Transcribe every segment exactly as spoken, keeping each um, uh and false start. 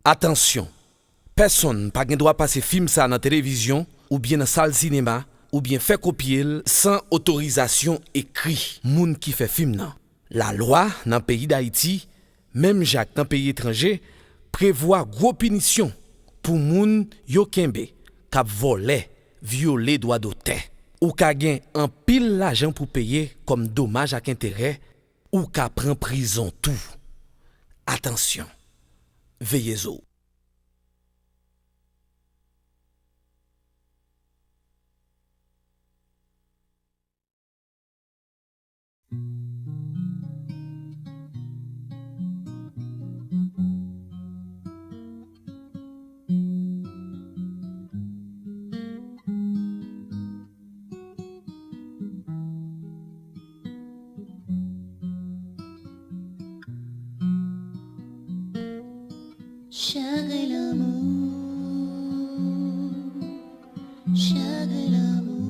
Atansyon! Pèsonn pa gen dwa pase fim sa a nan televizyon oubyen nan sal sinema oubyen fè kopye l san otorizasyon ekri moun ki fè fim nan. Lalwa nan peyi Dayiti, menm jan ak nan peyi etranje, prevwa gwo pinisyon pou moun yo kenbe k ap vòlè, vyole dwa dotè. Ou ka gen anpil lajan pou peye kòm domaj ak enterè, ou ka pran prizon tou. Atansyon! Veye zo w! Chagrin lanmou, chagrin lanmou,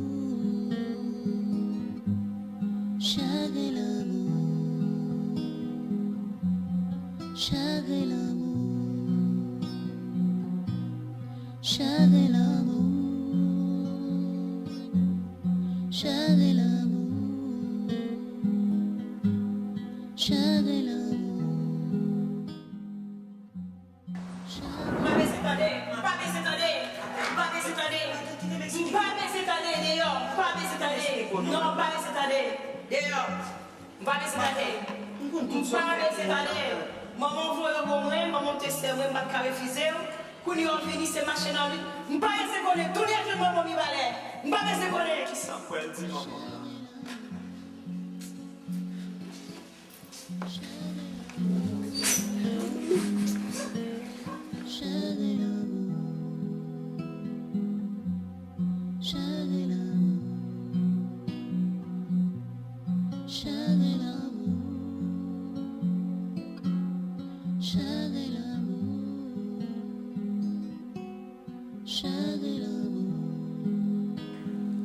chagrin lanmou, chagrin lanmou, chagrin lanmou, chagrin lanmou, chagrin lanmou. M pa bezwen tande, m pa bezwen tande, m pa bezwen tande, m pa bezwen tande deyò, m pa bezwen tande, non, m pa bezwen tande deyò, m pa bezwen tande, m pa bezwen tande. Manman w voye w ban mwen, manman w te sè mwen, m pa t ka refize w. Kounye a w vini, se mache nan ri. M pa bezwen konnen, tounen jwenn manman w Mibalè. M pa bezwen konnen. Kisa m pral di manman m la?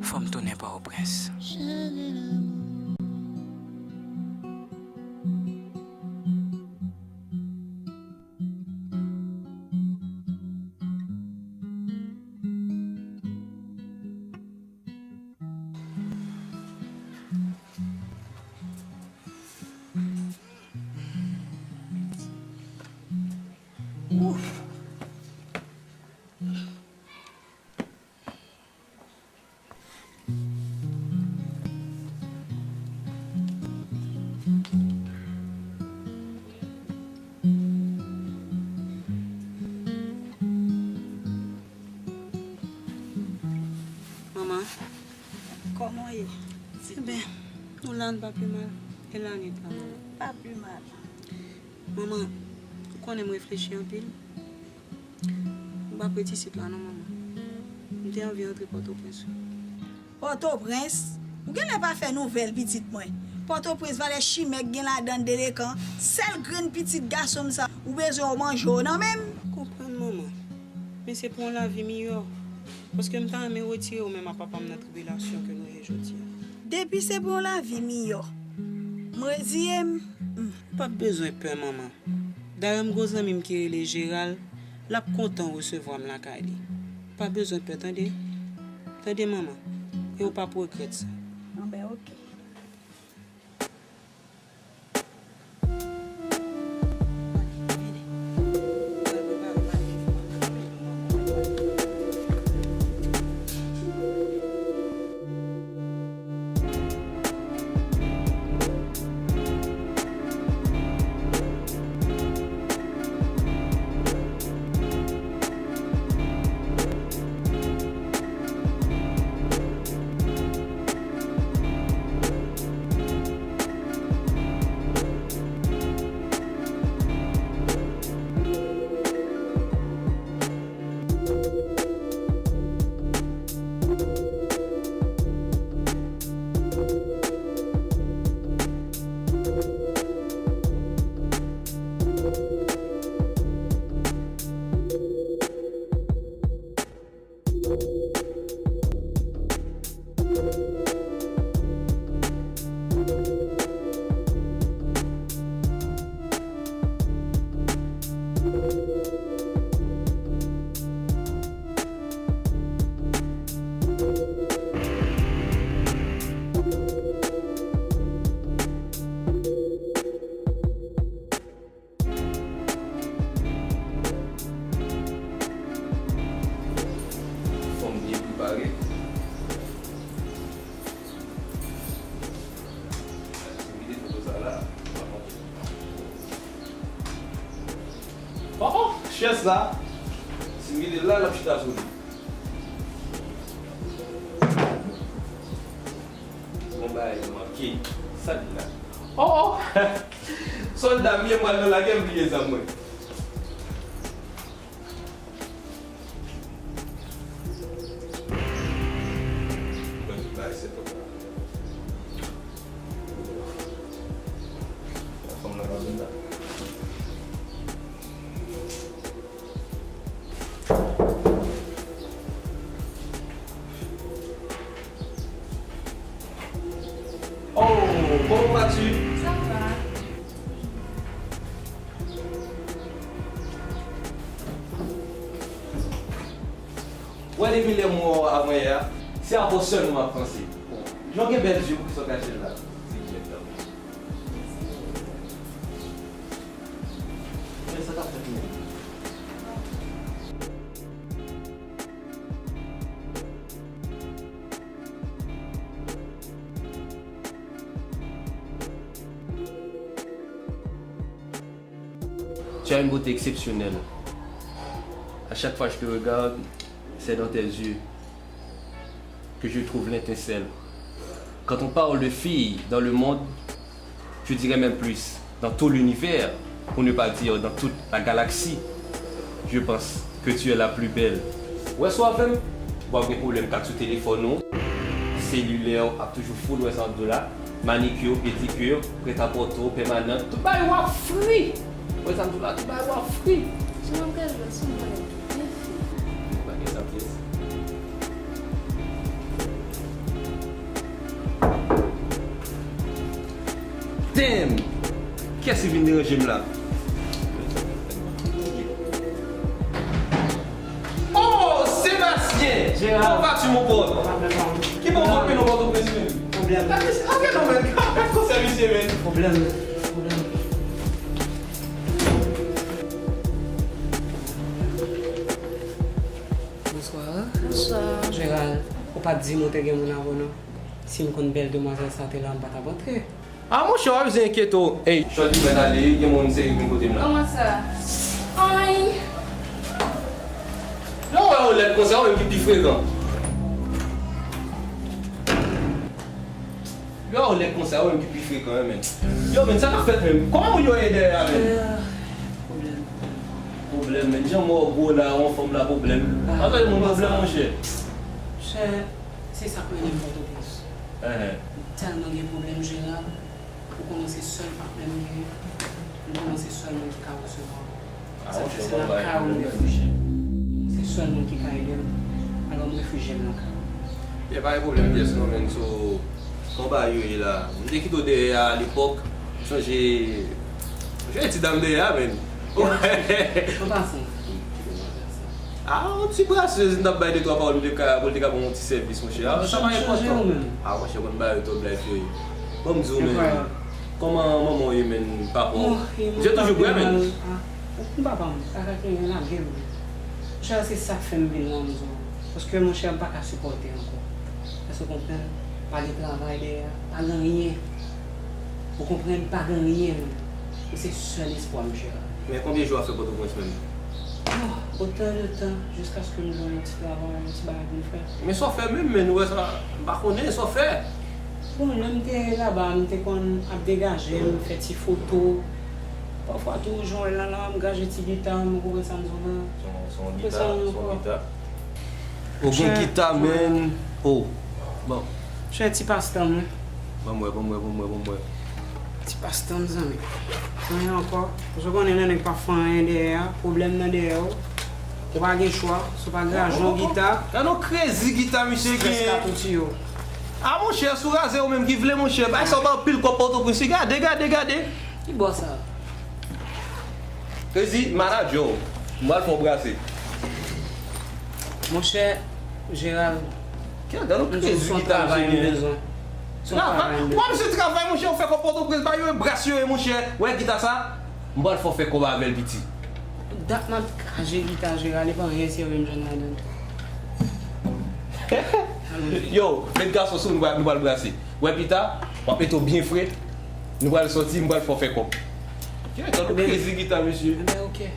Fò m tounen Pòtoprens. Manman. Kòman w ye? Ebyen, nou la, n pa pi mal. E la nwit la, manman? Pa pi mal. Manman, ou konnen m reflechi anpil. M p ap ret isit la non, manman. M te anvi antre Pòtoprens, wi. Pòtoprens? Ou genlè pa fè nouvèl, pitit mwen. Pòtoprens, valè chimè k gen ladan l delekan. Sèl grenn pitit gason m sa, ou bezwen yo manje w nan men m? M konprann, manman. Men se pou yon lavi miyò. Paske m ta renmen retire ou menm ak papa m nan tribilasyon ke nou ye jodi a. Depi se pou yon lavi miyò, m reziye m. M p ap bezwen pè, manman. Dayè, m gon zanmi m ki rele Jeral, l ap kontan resevwa m lakay li. Pa bezwen pè, tande? Tande, manman? E w p ap regrèt sa. Anben, oke. Pyès la, si m kite l la, l ap chita sou li. Bon bagay manke. Sa l la? Oh, oh! Sòlda m ye, m pral nan lagè, m bliye zam mwen. Mwen tout bagay se fòt la. Fanm nan pa vin la. Oh, comment vas-tu? Ça va. Wè depi lè m wè w avanyè a, se avè w sèlman m ap panse. Jan w gen bèl zye, poukisa w kache l la? Men sa k ap fèt menm. Tu as une beauté exceptionnelle. À chaque fois que je te regarde, c'est dans tes yeux que je trouve l'étincelle. Quand on parle de filles dans le monde, je dirais même plus, dans tout l'univers, pour ne pas dire dans toute la galaxie, je pense que tu es la plus belle. Wè sa w ap fè m? W ap gen pwoblèm kat sou telefòn ou, selilè w ap toujou full, wè sa m di w la, manikir, pedikir, prèt a pòte w, pèmanant, tout bagay w ap fri! Wè sa m di w la, tout bagay w ap fri! Jan m ap gade w la, se yon bagay byen fri. Pa gen sa pyès. Damn! Kiyès ki vin deranje m la? Oh, Sébastien! Gérard. Comment vas-tu, mon pote? Ki bon kote nou Pòtoprens menm? Pwoblèm. Gade, gade non, men. Gade konsèy misye, men. Pwoblèm. Pwoblèm. Bonsoir. Bonsoir. Gérald, ou pa t di m ou te gen moun avè w non. Si m konn bèl demwazèl sa te la, m pa t ap antre. Ah, monchè, w pa bezwen enkyete w. Ey, chòt li mèt ale, gen moun serye vin kote m la. Kòman sa? Anyn! Lè w wè yon lèd konsa, ou menm ki pi frekan. Lè w wè yon lèd konsa, ou menm ki pi frekan, wi, men. Yo, men, sa k ap fèt menm? Kòman moun yo ye dèyè a, men? Pwoblèm. Pwoblèm, men. Jan mò gwo la, yon fanm la, pwoblèm. Ah, pa fè moun pwoblèm, monchè. Chè, se sa k mennen m Pòtoprens. Enhen. M tèlman gen pwoblèm, Gérald. Ou konnen se sèl patnè m genyen. M konnen se sèl moun ki ka resevwa m. Sa fè se nan kay ou m refijye m. Se sèl moun ki ka ede m. Alò m refijye m nan kay ou. Ye, pa gen pwoblèm pyès non, men, so, kòman bagay yo ye la? M te kite w dèyè a lepòk. M sonje, m sonje ti dam dèyè a, men. An pasan. Ah, yon ti brasez, m t ap bay de twa pawòl, m te ka, pou l te ka ban m yon ti sèvis, monchè. Ah, sa pa enpòtan. Ah, monchè, konn bagay yo twòp life yo ye. Ban m di w, men, kòman manman w ye, men, papa w? Misye toujou bwè, men. Papa m, kaka kenyen lage m. Monchè, se sa k fè m vin la, m di w. Paske, monchè, m pa ka sipòte ankò. Èske w konprann? Pa gen travay dèyè a, pa gen anyen. Ou konprann? Pa gen anyen, menm. Ou se sèl espwa m, Gérald. Men konbyen jou w ap fè Pòtoprens menm? Oh, otan de tan, jiskaske m jwenn yon ti travay, yon ti bagay pou m fè. Men sa w fè menm, men nou wè sa, m pa konnen sa w fè. Bon, lè m te laba, m te konn ap degaje m, fè ti foto. Pafwa tou, jan w wè la, la, m gaje ti gita m, ou konprann sa m di w la? Se yon, se yon gita, se yon gita. Ou gen gita, men. Oh. Bon. Chè, ti pastan m, wi. Ban m wè, ban m wè, ban m wè, ban m wè. Ti pastan m, zanmi. Anyen ankò. Paske w konnen lè nèg pa fè anyen dèyè a, pwoblèm nan dèyè w. Ou pa gen chwa, si w pa graje yon gita. Gade yon krezi gita misye gen. Strès ka tou tiye w. Ah, monchè, sou razè ou menm ki vle, monchè. Bay sa w bay anpil kòb Pòtoprens. Gade, gade, gade. Ki bò sa? Krezi, manadjè w. M pral fè w brase. Monchè, Gérald, m di w se yon travay m bezwen. Se yon travay m bezwen. Travay? Wè, misye travay, monchè, ou fè kòb Pòtoprens, bay yo e brase yo, monchè. Wè gita sa? M pral fè w fè kòb avè l, piti. Dat m ap krache gita, Gérald, e pa anyen serye m jwenn ladan l. Yo, met gason sou, nou pral, nou pral brase. Wè pita, w ap mete w byen fre. Nou pral sòti, m pral fè w fè kòb. Yo, tankou krezi gita, mesye. Enben, oke.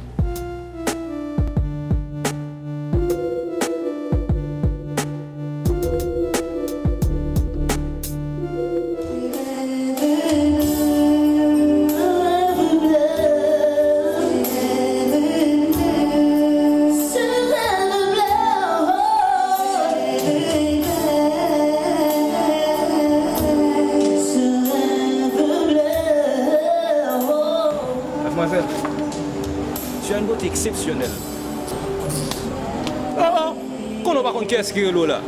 eksepsyonèl. Oh, oh! Konnen w pa konn kiyès ki rele w la.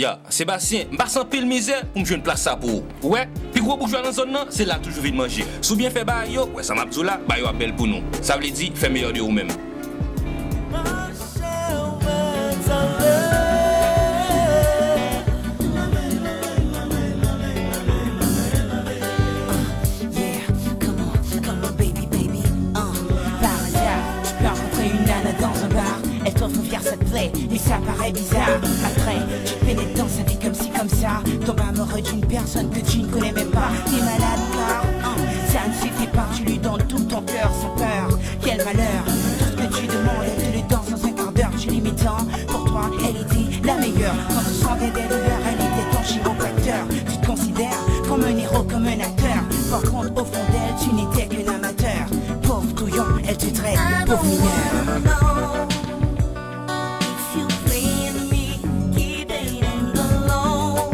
Ya, Sebastien, m pase anpil mizè pou m jwenn plas sa pou ou. Ou wè, pi gwo boujwa nan zòn nan, se la l toujou vin manje. Si w byen fè bagay yo, w wè sa m ap di w la, bagay yo ap bèl pou nou. Sa vle di, fè meyè de ou menm. Yeah, come on, come on, baby, baby, uh. Par hasard, tu peux rencontrer une nana dans un bar. Elle t'offre un verre, ça te plaît, mais ça paraît bizarre. Après, tu pénètres dans sa vie comme ci, comme ça. Tombe amoureux d'une personne que tu ne connais même pas. T'es malade car, hein, ça ne suffit pas. Tu lui donnes tout ton cœur sans peur. Quel malheur. Tout ce que tu demandes, elle te le donne dans un quart d'heure. Tu lui mets tant. Pour toi, elle était la meilleure. Quand tu sentais des douleurs, elle était ton chiropracteur. Tu te considères comme un héros, comme un acteur. Par contre, au fond d'elle, tu n'étais qu'un amateur. Pauvre couillon, elle te traite de pauvre mineur. If you playing me, keep it on the low.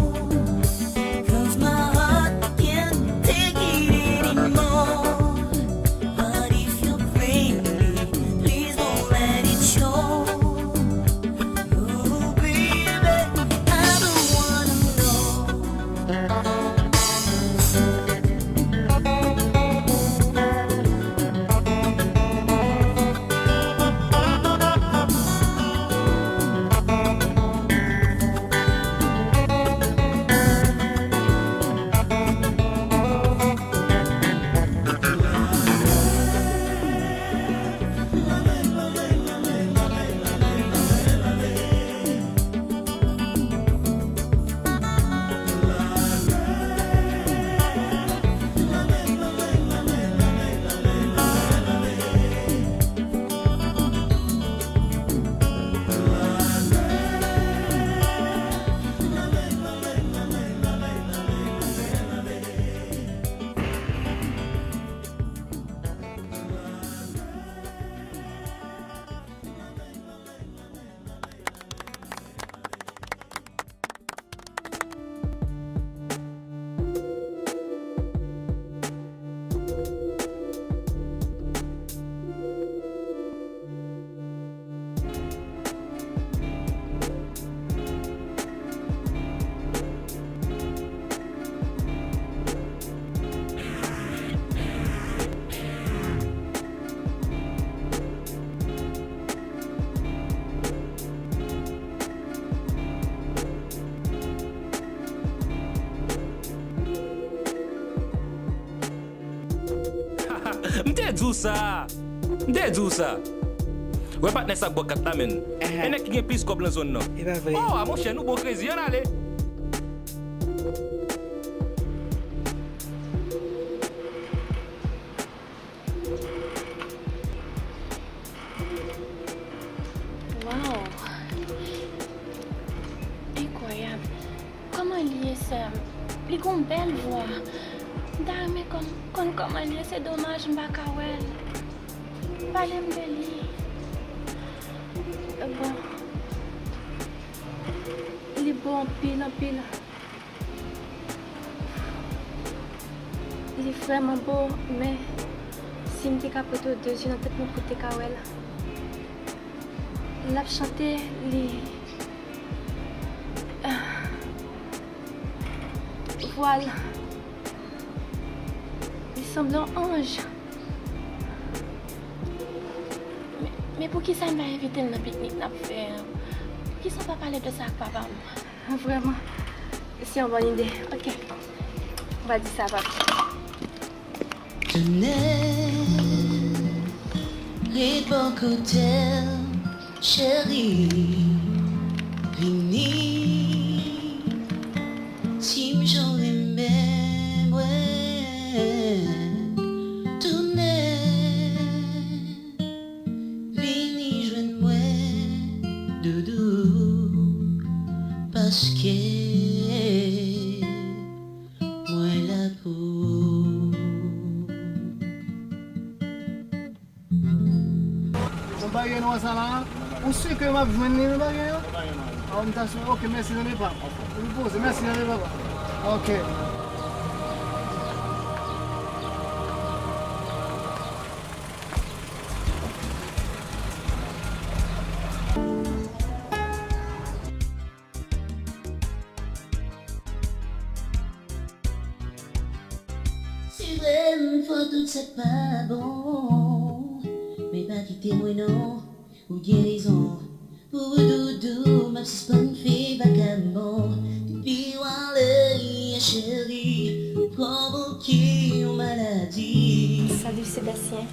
'Cause my heart can't take it anymore. But if you play me, please don't let it show. Ooh, baby, I don't wanna know. M te di w sa! M te di w sa! Wè patnè sa k bò kat la, menn. Ahan. E nèg ki gen plis kòb nan zòn nan. E pa vre. Oh, a monchè, nou bon krezi, ann ale! Wow! Enkwayab! Kòman l ye, sè m? Li gon bèl vwa. M ta renmen konn, konn kòman l ye, se domaj m pa ka wè l. Pale m de li. Bon. Li bo anpil, anpil. Li vrèman bo, men si m te ka pote w de zye nan tèt mwen pou w te ka wè l. L ap chante, li, vwa l, li sanble yon anj. Men, men poukisa n pa envite l nan piknik n ap fè an? Poukisa w pa pale de sa ak papa m? Vrèman, se yon bòn ide. Ok. M va di sa a papi. Tounen, ret bò kote m, cheri. Vini, di m jan w renmen mwen. Tounen. Vini jwenn mwen, doudou, paske mwen la pou ou. Ou si ke m ap jwenn li nan bagay yo? Ah, m ta sou, ok, mèsi, tande pa. Ou poze, mèsi, tande papa. Ok. Se vre, m fè tout sa k pa bon, men pa kite mwen non, ou gen rezon. Pou ou doudou, m ap sispann fè vakabon. Depi w ale, cheri, ou pwovoke yon maladi. Salut Sébastien.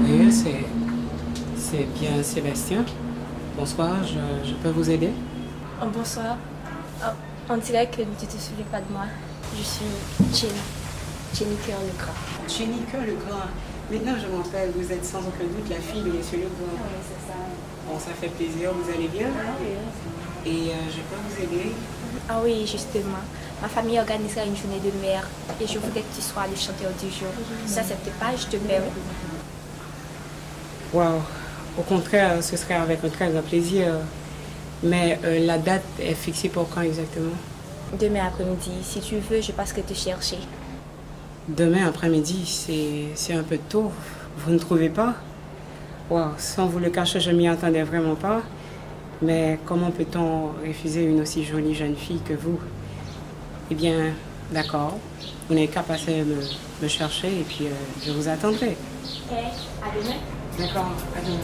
Oui, c'est, c'est bien Sébastien. Bonsoir, je, je peux vous aider? Oh, bonsoir. Oh, on dirait que tu te souviens pas de moi. Je suis Jenny, Jenny Cœur Legrand. Jenny Cœur Legrand. Maintenant, je me rappelle, vous êtes sans aucun doute la fille de Monsieur Legrand. Oui, c'est ça. Bon, ça fait plaisir, vous allez bien? Ah oui, oui. Et, euh, je peux vous aider? Ah oui, justement. Ma famille organisera une journée de mer et je voudrais que tu sois le chanteur du jour. Si tu acceptes pas, je te paie. Waouh, au contraire, ce serait avec un très grand plaisir. Mais, euh, la date est fixée pour quand exactement? Demain après-midi, si tu veux, je passerai te chercher. Demain après-midi, c'est, c'est un peu tôt, vous ne trouvez pas? Waouh, sans vous le cacher, je m'y attendais vraiment pas. Mais comment peut-on refuser une aussi jolie jeune fille que vous? Eh bien, d'accord. Vous n'avez qu'à passer me, me chercher et puis, euh, je vous attendrai. Ok, à demain. D'accord, à demain.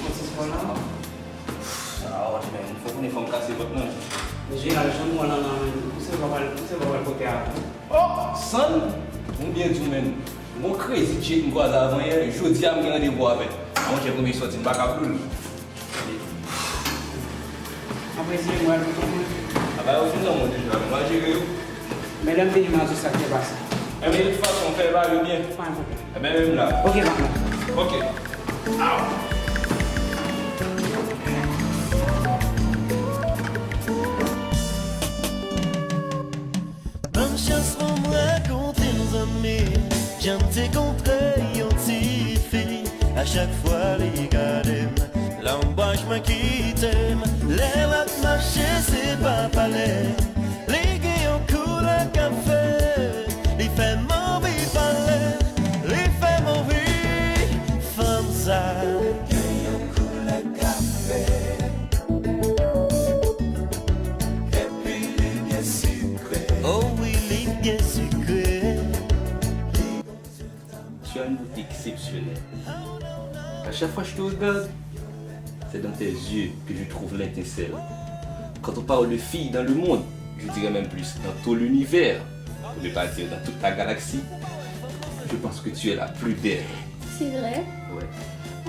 Francis Roland. Ah, men, fò konnen fò m kase vant nan. Men jeneral, jan nou wè lan nan men, pouse vwa pral, pouse vwa pral kote a. Oh, San! M byen di w, men. Gon crazy chick m kwaze avan yè, jodi a m gen randevou avè l. A monchè, premye sòti m pa ka blo l. Apresye, m pral pou kont mwen. A ba yo fin nan mwen deja, m a jere yo. Men lè m vini, m a di w sa k te pase. Enben, de tout fason, fè va yo byen. Pa gen pwoblèm. Enben, menm la. Ok, patnè. Ok. Aw. Ban m chans pou m rakonte yon zanmi, jan m te kontre yon ti fi. A chak fwa li gade m, lanmwaj mwen kite m. Lè l ap mache, se pa pale. Li gen yon koulè kafe, li fè m anvi pale. Li fè m anvi fanm sa. Gen yon koulè kafe. Epi li byen sikre. Oh wi, li byen sikre. Tu as une beauté exceptionnelle. À chaque fois que je te regarde, c'est dans tes yeux que je trouve l'étincelle. Quand on parle de filles dans le monde, je dirais même plus dans tout l'univers, pour ne pas dire dans toute la galaxie, je pense que tu es la plus belle. C'est vrai? Ouais.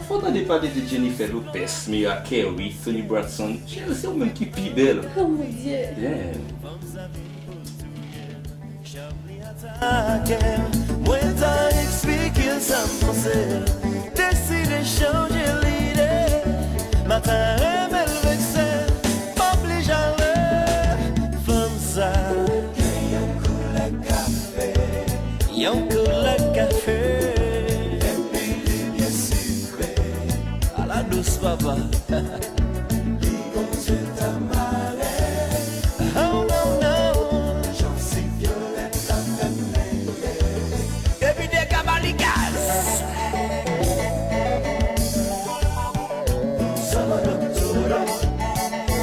Fò w tande pale de Jennifer Lopez, Mariah Carey, Toni Braxton. Cheri, se ou menm ki pi bèl. Oh mon Dieu. Damn. Mwen ta eksplike l sa m panse. Deside chanje lide. M ta renmen l vekse. Pa oblije ale. Fanm sa. Yon koulè kafe. Epi li byen sikre. Ala dous papa. Li gon zye ta mare. Oh non, non. Jan si vyolèt la fè m leve. Epi dega ba li gaz.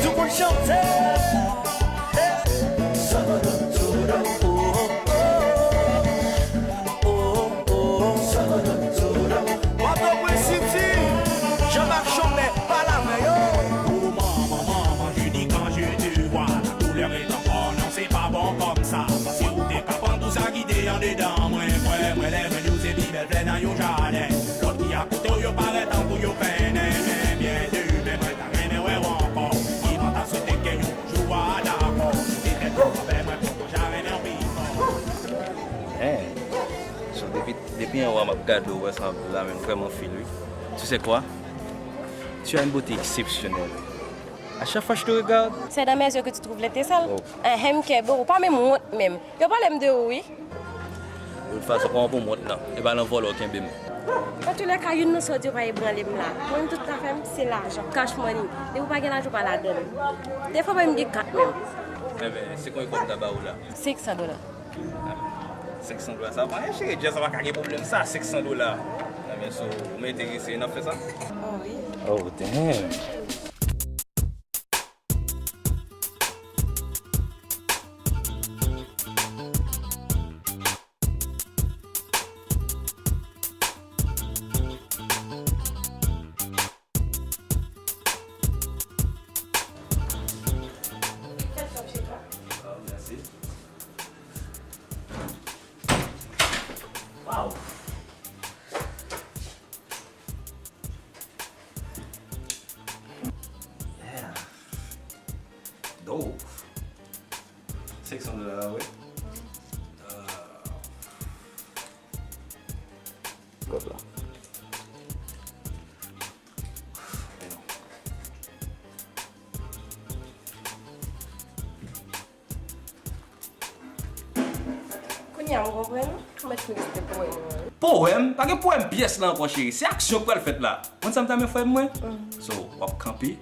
Tou moun chante. Pòtoprens City, Jean-Marc Chomè, pale avè yo. Dedan mwen, kwè mwen, lè mwen di w se pi bèl flè nan yon jaden. Lòt ki akoute w yo parèt tankou yo fennen. Byen demen mwen ta renmen wè w ankò. Ki mwen ta swete ke yon jou w a dakò. Petèt ou pè mwen poko ja renmen w pi fò. Hen. So, depi, depi yon wa m ap gade w wè sa la menm, vrèman fil wi. Tu sais quoi? Tu as une beauté exceptionnelle. À chaque fois que je te regarde. C'est dans mes yeux que tu trouves l'étincelle. Oh. Ehem, Kebo, ou pa menm wont menm. Yo pale m de ou, wi. De tout fason, kòman pou m wont lan? E pa nan vòlò w kenbe m. Antoulèka, youn nan sa w di yo pa ebranle m la. Mwen menm tout zafè m, se lajan. Cash money. Depi w pa gen lajan, w pa ladann. Defwa menm gen kat menm. Enben, se konbyen kòb m ta ba ou la? Senk san dola. Senk san dola, sa pa anyen, cheri. Djèz la pa ka gen pwoblèm sa, senk san dola. Enben, so, ou mete rese, n ap fè sa? Oh, wi. Oh, damn. Wow. Yeah. Dope. Senk san dola la, wi. Kòb la. Kounye a, m konprann ou. Ou mèt fin resite powèm ou an, wi. Powèm? Pa gen powèm pyès la ankò, cheri. Se aksyon k pral fèt la. Konn sa m ta renmen fè, mwen? Mm. So, w ap kanpe,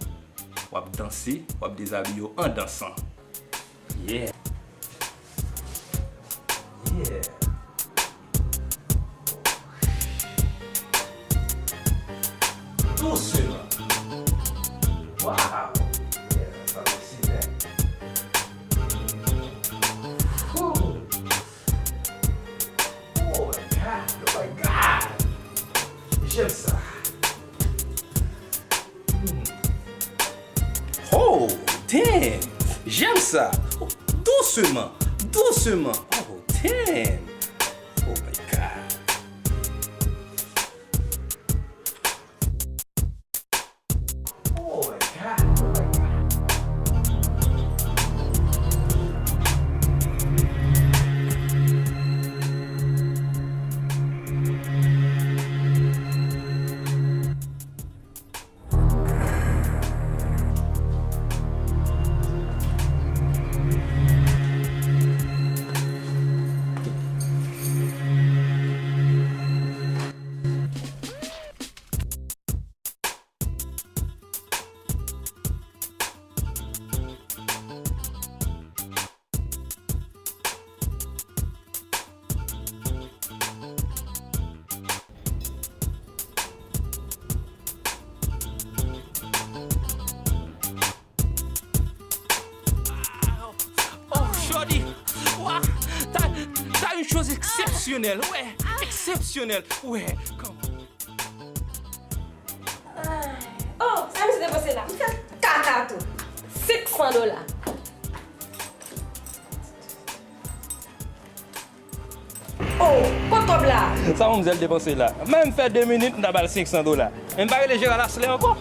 w ap danse, w ap dezabiye w an dansan. Yeah. Yeah. Dousman. Wow. Yeah, sa osi, men. Ooh. Oh my God, oh my God. J'aime ça. Hmm. Oh, damn! J'aime ça! Doucement, doucement! Oh, damn! Oh my God! Oh my God! Oh my God! Oh, shorty, wa, t'as, t'as une chose exceptionnelle, ouais, exceptionnelle, ouais, come on. Oh, sa misye te panse la? M fè kaka tou. Senk san dola. Oh, kot kòb la? Sa manmzèl depanse la? Menm fè de minit, m ta ba l senk san dola. Men m pa rele Jeral Aslè ankò.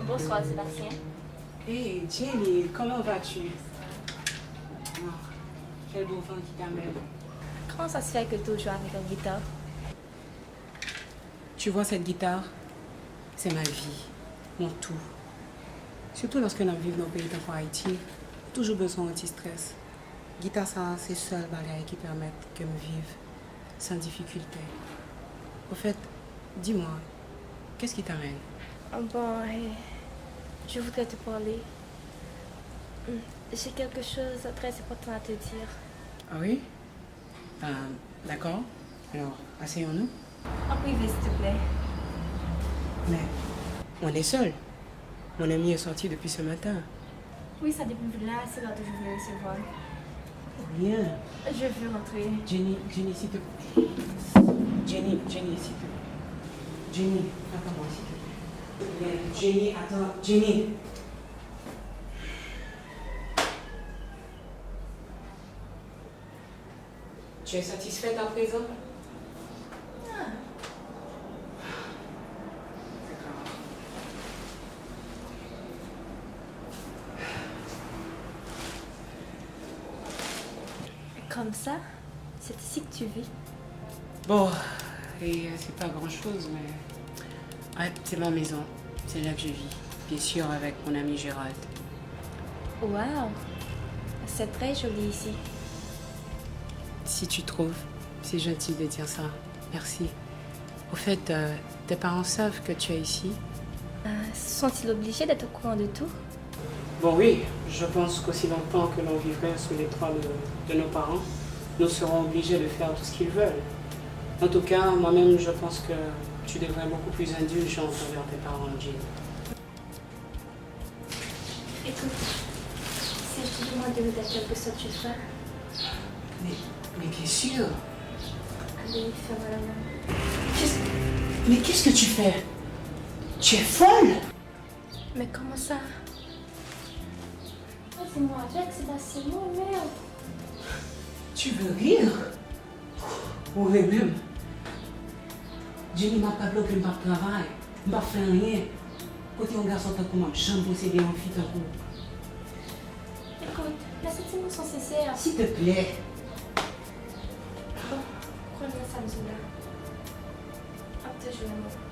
Bonsoir, Sébastien. Hey, Jenny, comment vas-tu? Ah, quel beau vent qui t'amène. Comment ça se fait que tu joues avec une guitare? Tu vois, cette guitare, c'est ma vie, mon tout. Surtout lorsque n ap viv nan yon peyi tankou Ayiti, ou toujou bezwen yon ti strès. Gita sa a, se sèl bagay ki pèmèt ke m viv sans difficulté. Au fait, dis-moi, qu'est-ce qui t'amène? Ah bon, eh, je voudrais te parler. Hmm, j'ai quelque chose de très important à te dire. Ah oui? Euh, d'accord. Alors, asseyons-nous. En privé, s'il te plaît. Mais on est seul. Mon ami est sorti depuis ce matin. Oui, ça depuis là, c'est là toujours venu recevoir. Rien. Je veux rentrer. Jenny, Jenny, s'il te plaît. Jenny, Jenny, s'il te plaît. Jenny, attends-moi, s'il te plaît. Jenny, attends, Jenny. Tu es satisfaite à présent? Ah. Comme ça, c'est ici que tu vis? Bon, et, euh, c'est pas grand-chose, mais, ouais, c'est ma maison. C'est là que je vis. Bien sûr, avec mon ami Gérald. Waouh, c'est très joli ici. Si tu trouves, c'est gentil de dire ça. Merci. Au fait, euh, tes parents savent que tu es ici? Euh, sont-ils obligés d'être au courant de tout? Bon, oui, je pense qu'aussi longtemps que l'on vivrait sous les toits de, de nos parents, nous serons obligés de faire tout ce qu'ils veulent. En tout cas, moi-même, je pense que tu devrais être beaucoup plus indulgente envers tes parents, Jane. Écoute, si je te demande de m'aider à quelque chose, tu le feras? Mais, mais bien sûr. Allez, ferme la main. Qu'est-ce, mais qu'est-ce que tu fais? Tu es folle! Mais comment ça? Fais-moi avec, Sébastien, non, merde. Tu veux rire? Ou ri menm? Jenny, m ap pale w ke m p ap travay, m p ap fè anyen. Kote yon gason tankou mwen ap janm posede yon fi tankou w? Écoute, mes sentiments sont sincères. S'il te plaît. Bon, kounye a sa m di w la. M ap toujou renmen w.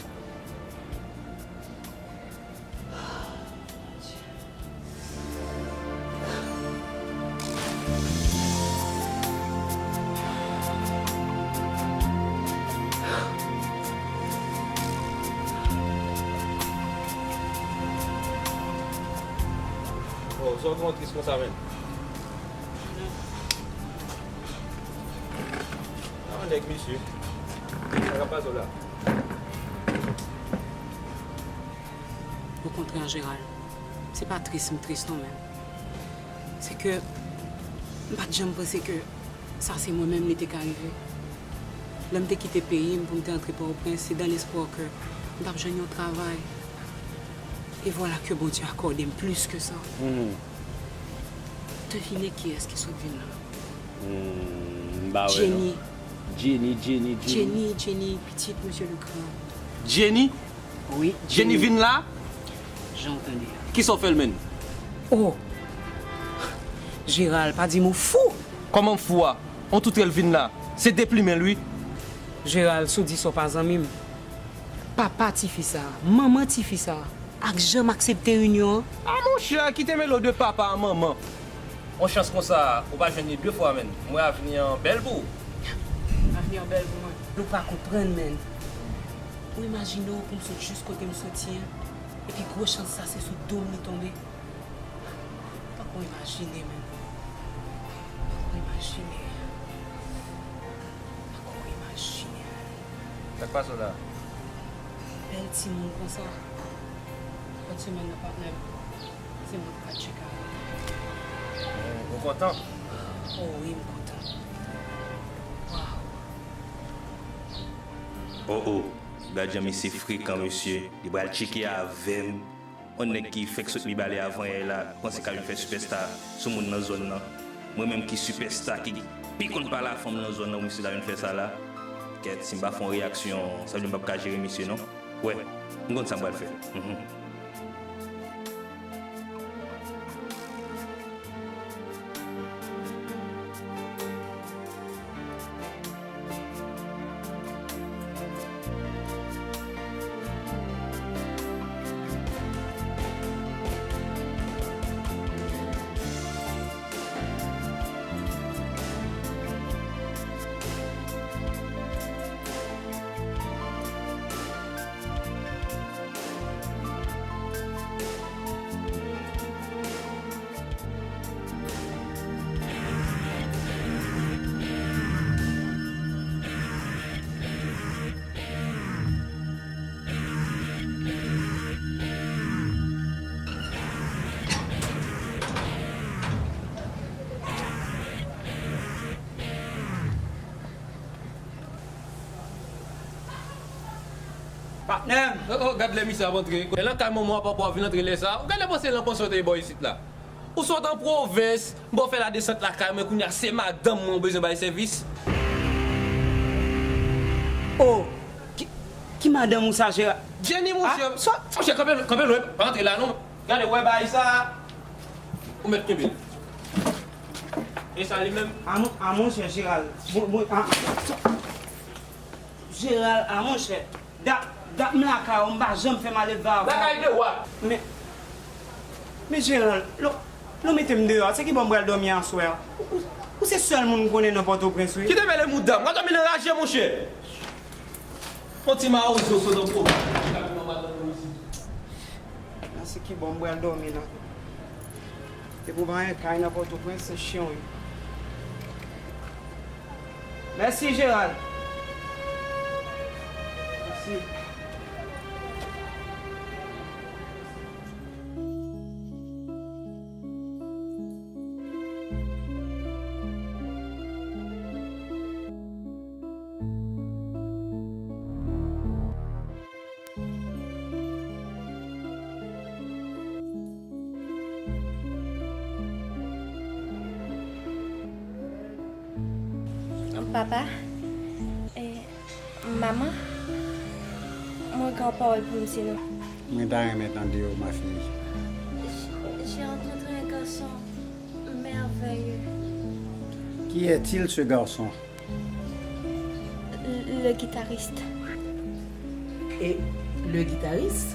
Oh, sa w pran tris konsa, menn? Nan nèg, mesye. Sa k ap pase w la? Okontrè, Gérald, se pa tris m tris non, men se ke m pa t janm panse ke sa se mwen menm li te ka rive. Lè m te kite peyi m pou m te antre Pòtoprens, se dan lespwa ke m t ap jwenn yon travay. E vwala ke Bondye akòde m plis ke sa. Devine kiyès ki sot vin la. Hmm, m pa wè non. Jenny. Jenny, Jenny, Jenny. Jenny, Jenny, pitit Mesye Legrand. Jenny? Wi, Jenny vin la? Jan w tande a. Kisa w fè l, menn? Oh! Gérald, pa di m ou fou! Kòman m fou a? On toutrèl vin la. Se deplimen l, wi. Gérald, si w di sa w pa zanmi m. Papa tifi sa, manman tifi sa, ak jan m aksepte inyon an. A monchè, kite mele w de papa a manman. On chans konsa, ou pa jwenn li de fwa, menn. M wè avni an bèl pou ou. Avni an bèl pou mwen. Nou pa konprann, menn. Ou imajine w pou m sot jis kote m soti an, epi gwo chans sa se sou do m li tonbe. Pako imajine, menn. Pako imajine. Pako imajine. Sa k pase w la? Bèl timoun konsa. Fèt semèn nan patnè m, se mwen ki pral tcheke avè l. Ou, ou kontan? Oh wi, m kontan. Waw. Oh, oh. Gad jan mesye frekan, mesye. Li pral tcheke avè m. On nèg ki fèk sot Mibalè avanyè la, panse k ap vin fè sipèsta sou moun nan zòn nan. Mwen menm ki sipèsta, ki pi konn pale a fanm nan zòn nan, misye ta vin fè sa la. Kèt, si m pa fè yon reyaksyon, sa vle di m p ap ka jere misye non. Wè, m konn sa m pral fè. Mhm. Patnè m. Oh, oh, gad lè misye ap antre. Lè lakay manman w ap ap vin antre lè sa. Ou gade panse lan panse w te bò isit la. Ou sot an pwovens, m ba w fè ladesant lakay mwen, kounye a se madanm mwen ou bezwen bay sèvis. Oh, ki, ki madanm ou sa, Jera? Jenny, monchè. Ah, sa? Monchè, kanpe, kanpe lwen, pa antre la non. Gade, wè bagay sa. Ou mèt kenbe. E sa li menm? A mon, a monchè, Jeral. Bon, bon, a, sa. Jeral, a monchè. Dat, dat m lakay ou, m pa janm fè malelve avè w. Lakay de wa. Men, men Jeral, lè, lè w mete m deyò, se ki bò m pral dòmi aswè a? Ou, ou, ou se sèl moun m konnen nan Pòtoprens, wi. Kite mele mouda m, w a dòmi nan raje, monchè. Yon ti mawozo sot an pwovens. Nan se ki bò m pral dòmi la. Depi w pa gen kay nan Pòtoprens, se chen w ye. Mèsi, Jeral. Mèsi. Papa, eh, manman, mwen gen yon pawòl pou m di nou. Mwen ta renmen tande w, ma fille. J'ai rencontré un garçon merveilleux. Qui est-il, ce garçon? Le guitariste. Et le guitariste?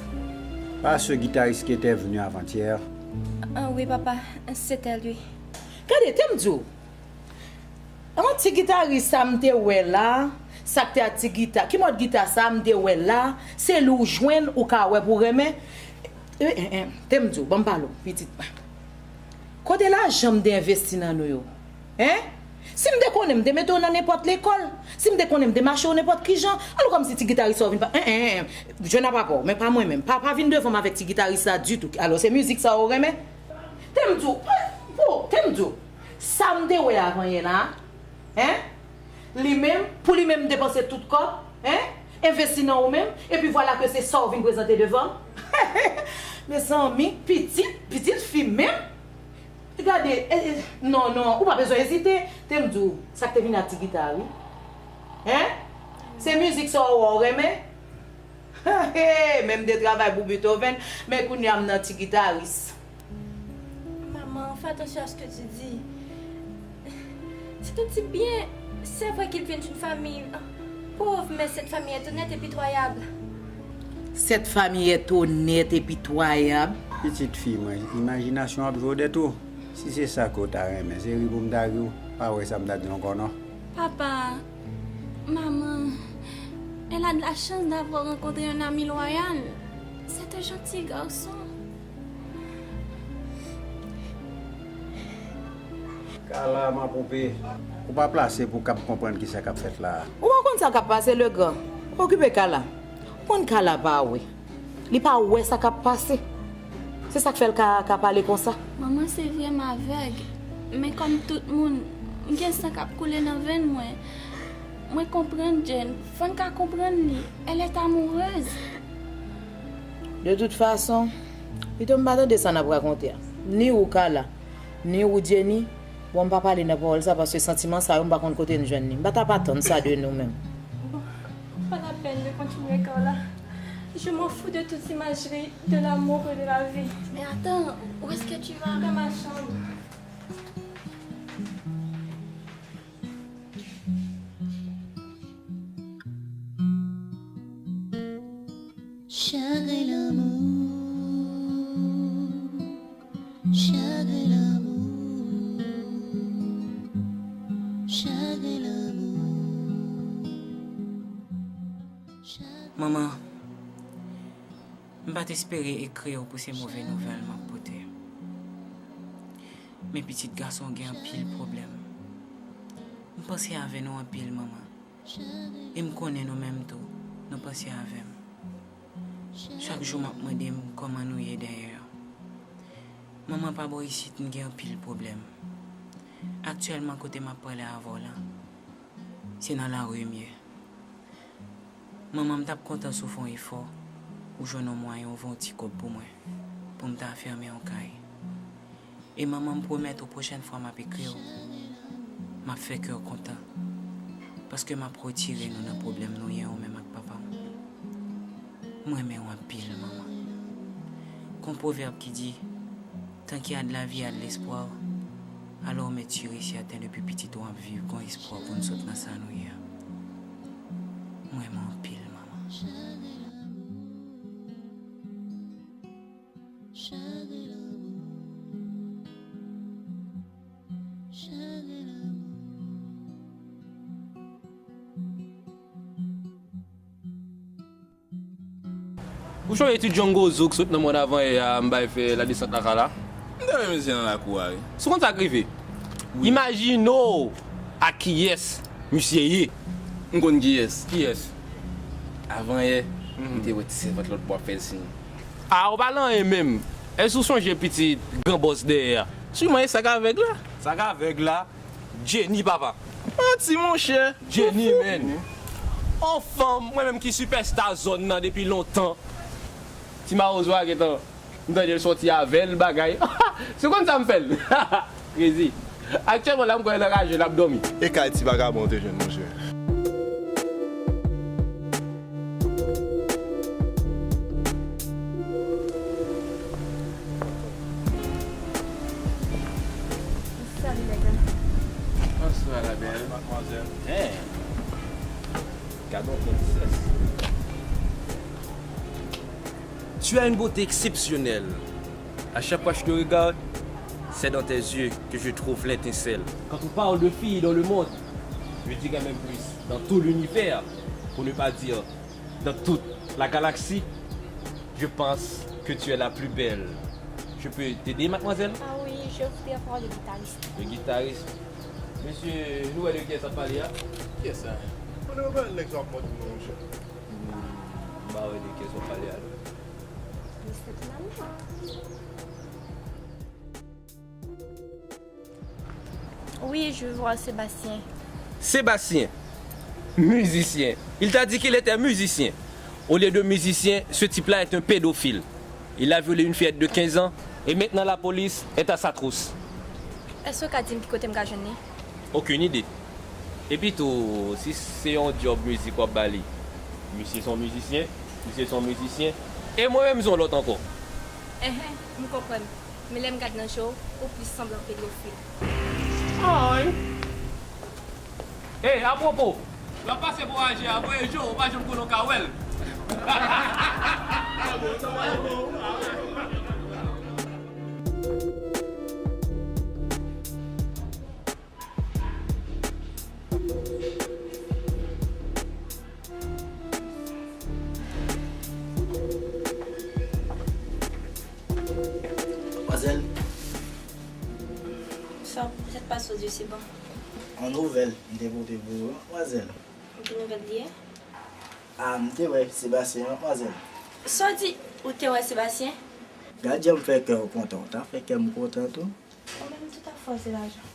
Pas ce guitariste qui était venu avant-hier. Ah oui, papa, c'était lui. Gade, te m di w. An ti gitaris sa m te wè la, sa k te ak ti gita, ki mòd gita sa m te wè la, se li w jwenn ou ka wè pou renmen. Eh, eh, eh, te m di w, ban m pale w, pitit mwen. Kote lajan m te envesti nan nou yo? Hein? Si m te konnen, m te mete w nan nenpòt lekòl. Si m te konnen, m te mache w nenpòt kijan. Alò kòmsi ti gitaris sa w vin pa, en, en, en, je n'ai pas peur, men pa mwen menm. Pa, pa vin devan m avèk ti gitaris sa ditou. Alò, se mizik sa w renmen? Te m di w, po, te m di w, sa m te wè avanyè la, hein? Li menm, pou li menm m depanse tout kòb, hein? Envesti nan ou menm, epi vwala ke se sa w vin prezante devan m. Mezanmi, pitit, pitit fi menm. Gade, e, e, non, non, ou pa bezwen ezite. Te m di w, sa k te vin ak ti gita, wi. Hein? Se mizik sa w wè w renmen? Men m te travay pou Beethoven, men kounye a m nan ti gitaris. Maman, fais attention à ce que tu dis. C'est un type bien. C'est vrai qu'il vient d'une famille pauvre, mais cette famille est honnête et pitoyable. Cette famille est honnête et pitoyable. Pitit fi mwen, imajinasyon ap jwe w de tou. Si se sa ke w ta renmen, se ri pou m ta ri w. Pa wè sa m ta di w ankò non. Papa, maman, elle a de la chance d'avoir rencontré un ami loyal. C'est un gentil garçon. Kala, ma poupée, ou pa plase pou w kab konprann kisa k ap fèt la a. Ou pa konn sa k ap pase, Legrand. Okipe Kala. Ou konn Kala pa wè. Li pa wè sa k ap pase. Se sa k fè l ka, ka pale konsa. Manman, se vre m avèg, men kòm tout moun, m gen san k ap koule nan venn mwen. Mwen konprann Jane, fò n ka konprann li. Elle est amoureuse. De toute façon, pito m pa tande sa n ap rakonte a. Ni ou Kala, ni ou Jenny, bon, m pa pale nan pawòl sa, paske santiman sa yo, m pa konn kote n jwenn li. M pa t ap atann sa de nou menm. Bon, pas la peine de continuer, Carla. Je m'en fous de toute imagerie de l'amour et de la vie. Mais attends, où est-ce que tu vas? Dans ma chambre. Chagrin l'amour, chagrin l'amour, chagrin l'amour, chagrin. Manman, m pa t espere ekri w pou se move nouvèl m ap pote. Men pitit gason w gen anpil pwoblèm. M panse avè nou anpil, manman. E m konnen nou menm tou, nou panse avè m. Chak jou m ap mande m kòman nou ye dèyè yo. Manman, pa bò isit, m gen anpil pwoblèm. Aktyèlman, kote m ap pale avè w la, se nan lari m ye. Manman, m t ap kontan si w fè yon efò pou jwenn yon mwayen ouvè yon ti kòb pou mwen, pou m ta fèmen yon kay. E manman, m pwomèt ou, pwochèn fwa m ap ekri w, m ap fè kè w kontan. Paske m ap retire nou nan pwoblèm nou ye, ou menm ak papa w. M renmen w anpil, manman. Gen yon pwovèb ki di, tant qu'il y a de la vie, il y a de l'espoir. Alò, mèt sir e sèten, depi pitit ou ap viv, gen espwa pou n sot nan sa nou ye a. M renmen w anpil, manman. Ou chonje ti Django Zouk sot nan mòn avan yè a, m bay fè ladesant lakay la? M te wè misye nan lakou a, wi. Si w konn sa k rive? Wi. Imajine w ak kiyès misye ye. M konn kiyès. Kiyès? Avan yè, m te wè ti sèvant lòt bò ap fè l siy. A, ou pa nan anyen menm. Èske w sonje pitit gran bòs dèyè a? Siman e sa k avèg la. Sa k avèg la? Jenny, papa. Manti, monchè. Jenny, man. On fanm, mwen menm ki sipèsta zòn nan depi lontan. Ti mawozo a gentan, m tande l soti avè l, bagay. Si w konn sa m fè l. Krezi. Aktyèlman, la, m kwè l anraje, l ap dòmi. E kay ti vagabon w te jwenn, monchè? Salut, les gars. Bonsoir, la belle. Mademoiselle. Damn. Gad yon princesse. Tu as une beauté exceptionnelle. À chaque fois que je te regarde, c'est dans tes yeux que je trouve l'étincelle. Quand on parle de filles dans le monde, je dirais même plus dans tout l'univers, pour ne pas dire dans toute la galaxie, je pense que tu es la plus belle. Je peux t'aider, mademoiselle? Ah oui, je voudrais avoir le guitariste. Le guitariste? Mesye, nou wè de kiyès ap pale a? Kiyès sa? Mwen wè nèg sa ap mòde non, monchè. M pa wè de kiyès w ap pale a, non. Mister Tonami. Oui, je vois Sébastien. Sébastien, musicien. Il t'a dit qu'il était musicien. Au lieu de musicien, ce type-là est un pédophile. Il a violé une fillette de quinze ans et maintenant la police est à sa trousse. Èske w ka di m ki kote m ka jwenn li? Okenn ide. Epi tou, si se yon djòb mizik w ap ba li, misye se yon mizisyen, misye se yon mizisyen, e mwen menm se yon lòt ankò. Enhen, m konprann. Men lè m gad nan je w, ou plis sanble yon pedofil. Ay! Ey, apwopo, w ap pase pou aje a, voye je w, ou pa janm konnen w ka wè l. Manmwazèl. Sa, sa k pase w di, Seban? Yon nouvèl m te pote pou ou, manmwazèl. Ki nouvèl li ye? A, m te wè Sebastien, manmwazèl. Sa w di? Ou te wè Sebastien? Gad jan m fè kè w kontan. Ou ta fè kè m kontan tou. Ou menm tou ta fè w se lajan.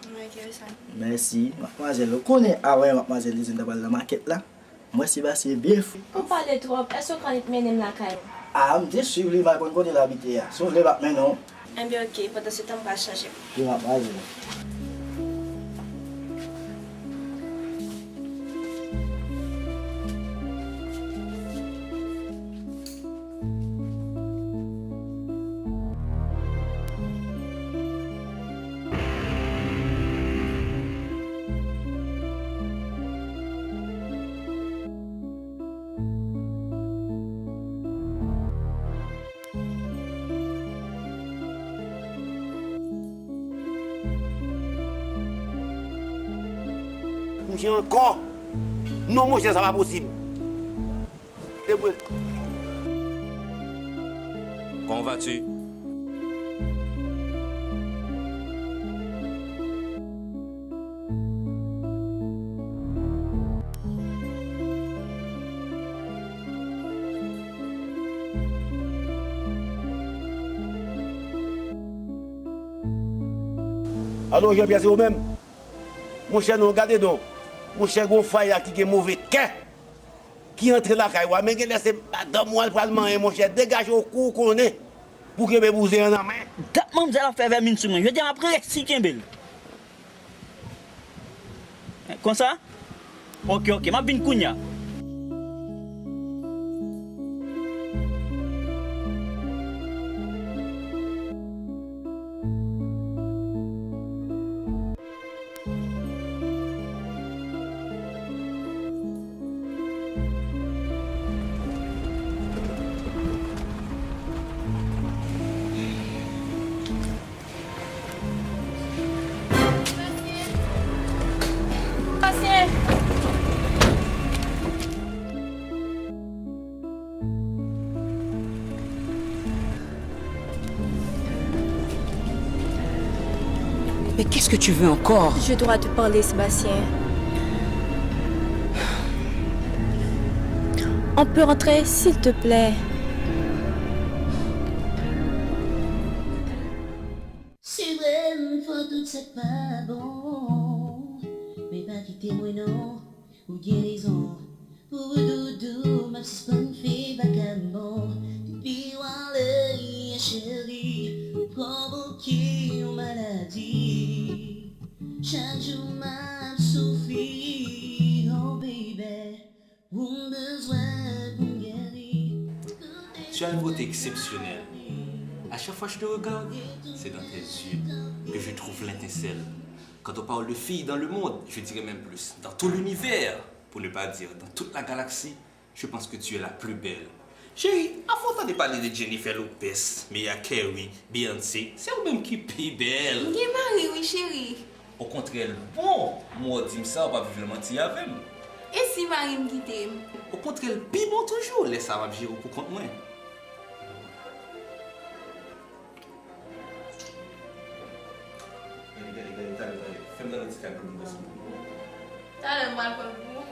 Mwen enterese. Mèsi, manmwazèl. Ou konnen, avan yè manmwazèl di m ta pral nan makèt la. M wè Sebastien byen fou. Ou pale twòp. Èske w ka annik mennen m lakay ou? A, m te swiv li, m al konn kote l abite a. Si w vle, m ap mennen w. Enben, oke. Pandan se tan, m pral chanje. Wi, manmwazèl. Monchè, ankò? Non, monchè, sa pa posib. Debout. Comment vas-tu? Alo, Jean Pierre, se ou menm? Monchè, non, gade non. Monchè, gon faya ki gen move kè, ki antre lakay ou a, men genlè se madanm ou al pral manyen, monchè, degaje w kou w konnen pou kenbe bouzen an nan men. Dat manmzèl ap fè vèmin sou mwen, jodi a m ap resi kenbe l. Konsa? Oke, oke, m ap vin kounye a. Pasyen! Mais qu'est-ce que tu veux encore? Je dois te parler, Sébastien. On peut entrer, s'il te plaît? Se vre, m fè tout sa k pa bon, men pa kite mwen non. Ou gen rezon. Pou ou doudou, m ap sispann fè vakabon. Depi w ale, cheri, ou pwovoke yon maladi. Chak jou m ap soufri, oh baby, ou m bezwen pou m geri. Tu as une beauté exceptionnelle. À chaque fois que je te regarde, c'est dans tes yeux que je trouve l'étincelle. Quand on parle de filles dans le monde, je dirais même plus, dans tout l'univers, pour ne pas dire dans toute la galaxie, je pense que tu es la plus belle. Cheri, avan w tande pale de Jennifer Lopez, Mariah Carey, Beyoncé, se ou menm ki pi bèl. M gen mari wi, cheri. Okontrè, l bon, mwen w di m sa, w p ap jwe manti avè m. E si mari m kite m? Okontrè, l pi bon toujou, lè sa a m ap jere w pou kont mwen. Gade, gade, gade, talè, talè. Fè m gade yon ti kal pou m pase. Talè m pral pran l pou ou.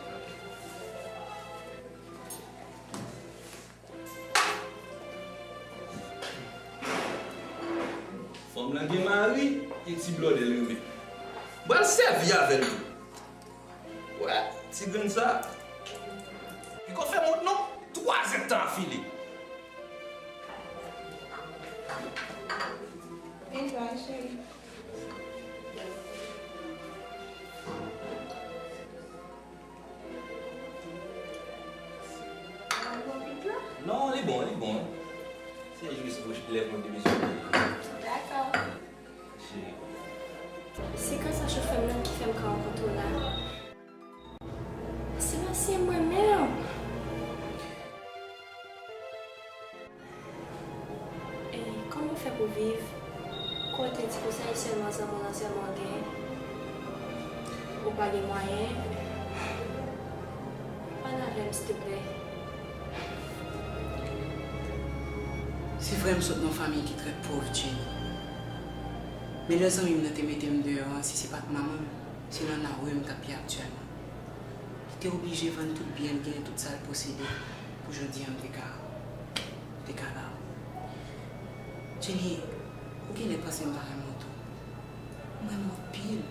Fanm lan gen mari, e ti blòdè l renmen. M pral sèvi avè l tou. Wè, ti grenn sa. Piko fè mont non, twa zèdtan afile. Enjoy, cheri. Non, li bon, li bon. Se jis bouch lè moun te bezwen. Dakò. Cheri. Se kansa chofè m nan ki fè m ka rankontre w la. Sebastien, mwen menm. E kòman w fè pou viv? Kò w te di konsa, e sèlman zanmi w lan sèlman w gen? Ou pa gen mwayen? Pale avè m, silteplè. Se vre, m sot nan yon fanmi ki trè pòv, Jenny. Men lè zanmi m nan te mete m deyò an, si se pa t manman m, se nan lari m t ap ye aktyèlman. Li te oblije vann tout byen l genyen, tout sa l posede, pou jodi a m te ka, te ka la. Jenny, ou genlè panse m pa renmen w tou. M renmen w anpil.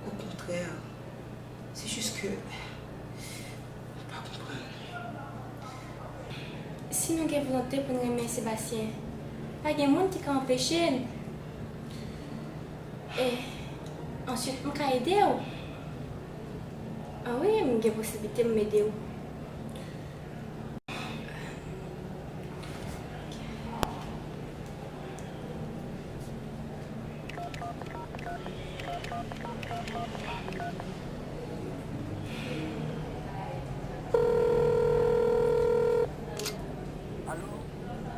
Okontrè, se jis ke ou pa konprann. Si nou gen volonte pou n renmen Sebastien, pa gen moun ki ka anpeche n. E answit, m ka ede w. A wi, m gen posiblite m ede w. Alo?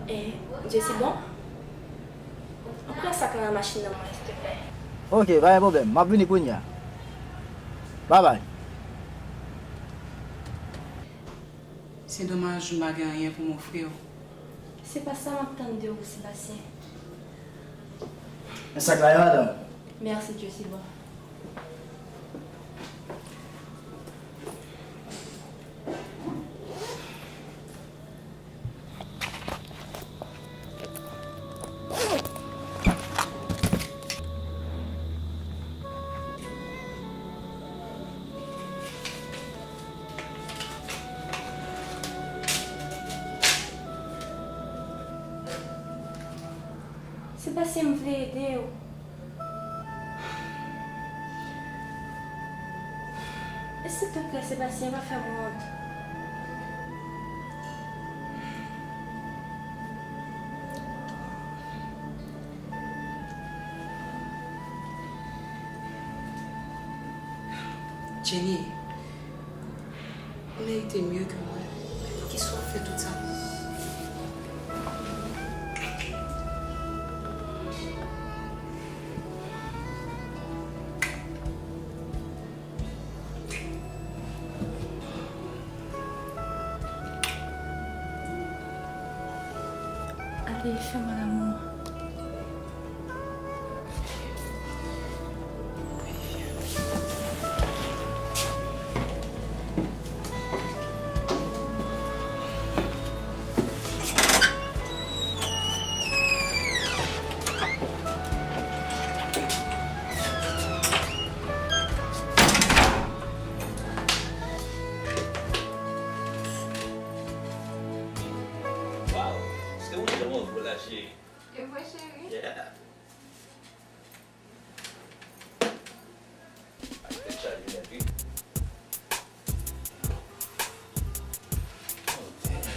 Eh, Jessy, bon? Ou pran sak lan nan machin nan mwen, silteplè. Ok, pa gen pwoblèm. M ap vini kounye a. Babay. Se domaj m pa gen anyen pou m ofri w. Se pa sa m ap tann de ou, Sebastien. Men sak la ye, madanm. Mèsi, Jessy, bon. Si m vle ede w. E silvouplè, Sebastien, pa fè m wont. Jenny, ou merite mieux que mwen. Men poukisa w ap fè tout sa? Ale, fè mwen lanmou. Waw, se ou ki te move la, cheri. E vre, cheri? Yeah. Ak tèt chaje nèt, wi. Oh, damn.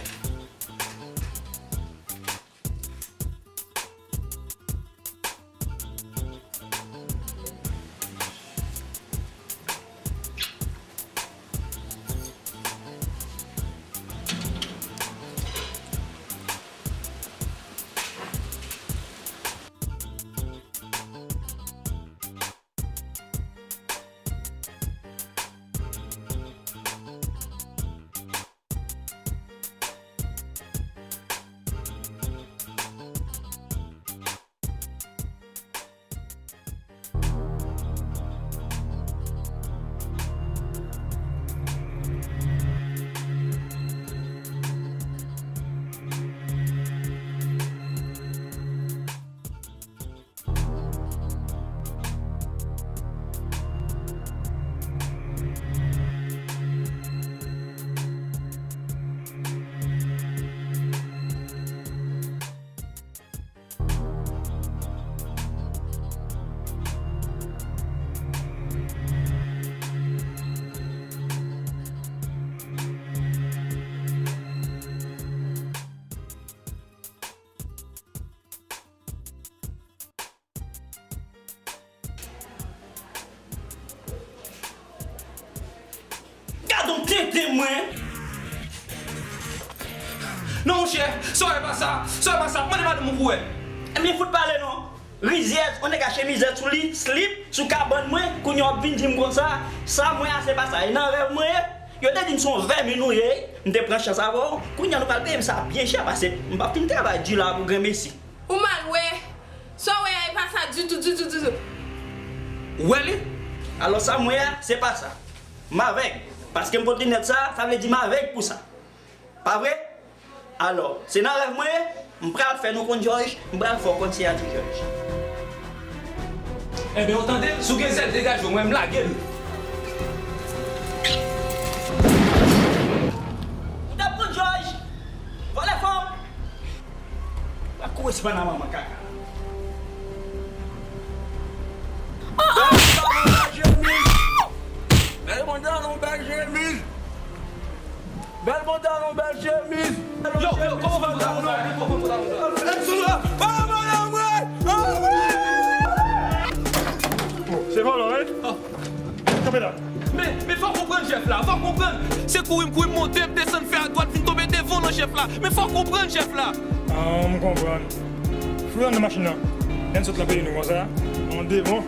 Gadon tenten mwen. Non, monchè, sa w wè pa sa, sa w wè pa sa, mande madanm ou pou wè. Ebyen, fout pale non. Rizyèz, on nèg a chemizèt sou li, slip, sou kabann mwen, kounye a w ap vin di m konsa, sa mwen a se pa sa. E nan rèv mwen ye, yo te di m se yon vèmin ou ye, m te pran chans avè w, kounye a nou pral peye m sa byen chè, paske m p ap fin travay di la pou granmesi. Ou mal wè. Sa w wè a, e pa sa ditou, ditou, ditou. Ou wè li? Alò, sa m wè a, se pa sa. M avèg. Paske m pote linèt sa, sa vle di m avèg pou sa. Pa vre? Alò, se nan rèv mwen ye, m pral fè nou konn Jòj, m pral fè w konn siyati Jòj. Enben, ou tande, si w gen zèl, degaje w, mwen, m lage l. Ou t ap konn Jòj, vòlè fanm. Pa kouri sou panama manman kaka. Bèl pantalon, bèl chemiz. Bèl pantalon, bèl chemiz. Bèl pantalon, bèl chemiz. Yo, yo, kòman w fè pantalon sa? Kòman w fè pantalon sa? Lèm sou la. Panama la, mwen. Se vòlò, wi. Kanpe la. Men, men fò w konprann chèf la, fò w konprann. Se kouri m kouri m monte, m desann fè a dwat, vin tonbe devan w nan chèf la. Men fò w konprann chèf la. Ah, m konprann. Fout ann nan machin nan. Lè n sot nan peyi nou konsa, an devan.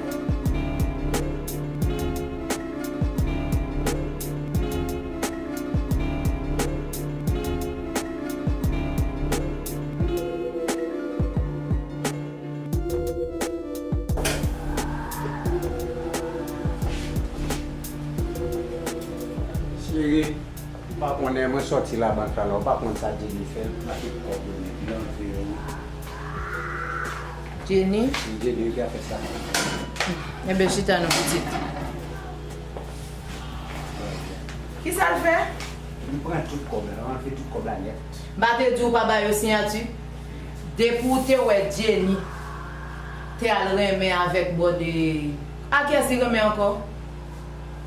Cheri, ou pa konnen mwen sòti labank la la, ou pa konn sa Jenny fè, l pa tout kòb yo nèt lan veye. Jenny? Jenny ki a fè sa. Enben, chita non, pitit. Kisa l fè? Li pran tout kòb la, l anlve tout kòb la nèt. M pa te di w pa ba yo siyati? Depi w te wè Jenny, Te al renmen avèk bòde. A kiyès li renmen ankò?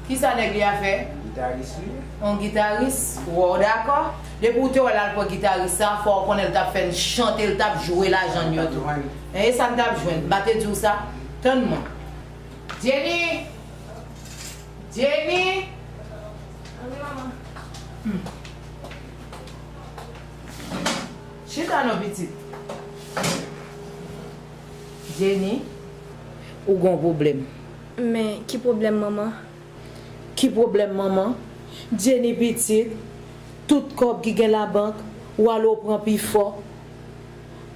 Kisa nèg li a fè? Gitaris li. Yon gitaris? Wow, dakò. Depi w te wè l al pran gitaris sa, fò w konnen l t ap fè n chante, l t ap jwe lajan n yo tou. E sa n t ap jwenn. M pa te di w sa? Tann mwen. Jenny! Jenny! Wi, manman. Hmm. Chita non, pitit. Jenny, ou gon pwoblèm. Men, ki pwoblèm, manman? Ki pwoblèm, manman? Jenny pitit, tout kòb ki gen labank, ou ale w pran pi fò.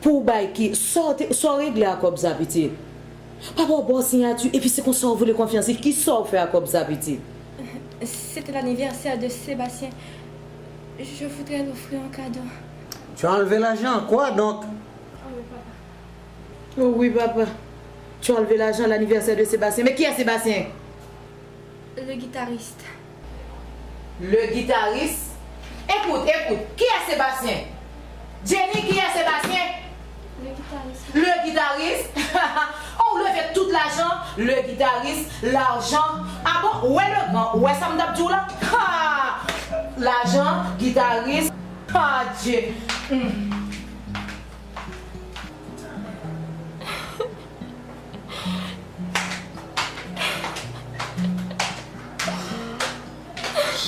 Pou w bay ki, sa w te, sa w regle a kòb sa, pitit? Papa w ba w siyati, epi se konsa w vole konfyans li. Kisa w fè a kòb sa, pitit? C'était l'anniversaire de Sébastien. Je voudrais lui offrir un cadeau. Tu as enlevé l'argent, quoi donc? Oh oui, papa. Oh oui, papa. Tu as enlevé l'argent à l'anniversaire de Sébastien. Mais qui est Sébastien? Le guitariste. Le guitariste? Écoute, écoute, qui est Sébastien? Jenny, qui est Sébastien? Le guitariste. Le guitariste? Oh, ou leve tout lajan? Le guitariste, l'argent. Ah bon? Où est le grand? Où est sa m t ap di w la? Ha! Lajan, gitaris. Ah, Dieu. Hmm.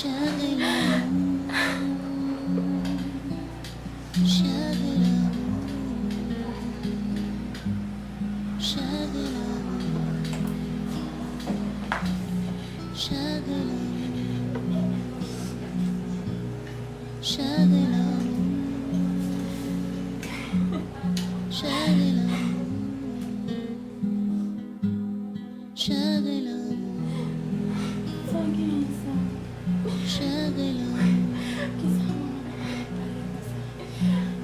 Chagrin l'amour, chagrin l'amour, chagrin l'amour, chagrin l'amour, chagrin l'amour, chagrin l'amour. Chagrin lanmou. Sa w genyen sa? Chagrin lanmou. Kisa manman nan pale konsa?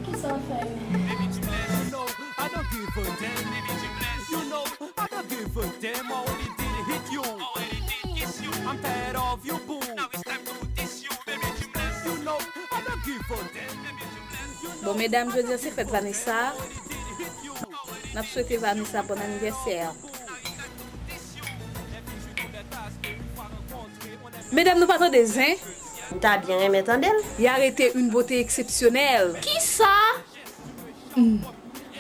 Kisa w fè menm? Baby, you bless. You know I don't give a damn. Baby, you bless. You know I don't give a damn. Already did hit you. Already did kiss you. I'm tired of you, boo. Now it's time to diss you. Baby, you bless. You know I don't give a damn. Baby, you bless. You know. Bon, medam, jodi a se fèt Vanessa. N ap swete Vanessa bon anivèsè. Medam, nou pa tande zen? M ta byen renmen tande l. Y a rete une beauté exceptionnelle. Kisa? Hmm.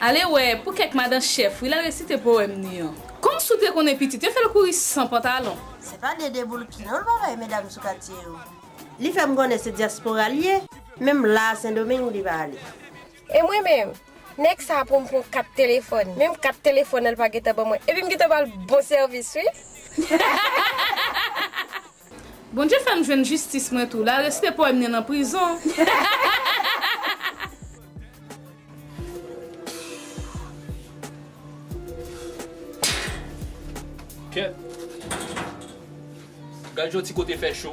Ale wè, pou kèk madan chèf, wi, l al resite powèm ni an. Kòmsi w te konnen pitit, yo fè l kouri san pantalon. Se pa Dede Boulki non, l pa bay medam sou katye yo. Li fè m konnen se dyaspora l ye. Menm la a Sendomeng, li pa ale. E mwen menm, nèg sa a pou m pran kat telefòn. Menm kat telefòn nan, l pa gentan ban mwen. Epi m gentan ba l bon sèvis, wi. Bondye fè m jwenn jistis mwen tou. L al resite powèm ni an nan prizon. Kèt. Gad jan ti kote fè cho.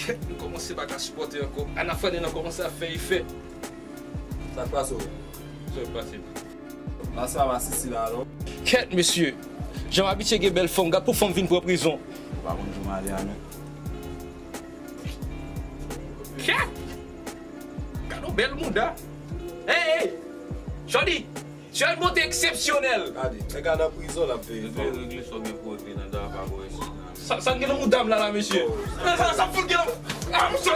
Kèt, nou kòmanse pa ka sipòte ankò. Ana Fane nan kòmanse ap fè efè. Sa k pase w? Sa k pase? La sa va sisi la non. Kèt, mesye. Jan m abitye gen bèl fanm, gad pou fanm vin pran prizon. Ou pa konn jan m ale a non. Kèt! Gad yon bèl mouda. Hey, hey! Jodi! Sè yon bote eksepsyonèl. Gade, nèg la nan prizon, l ap veye fanm. Regle sa w gen pou regle nan dwa pa bò isi. Sa, sa gen nan mouda m la, la, mesye. Sa, sa, sa fout gen nan, ah, mesye.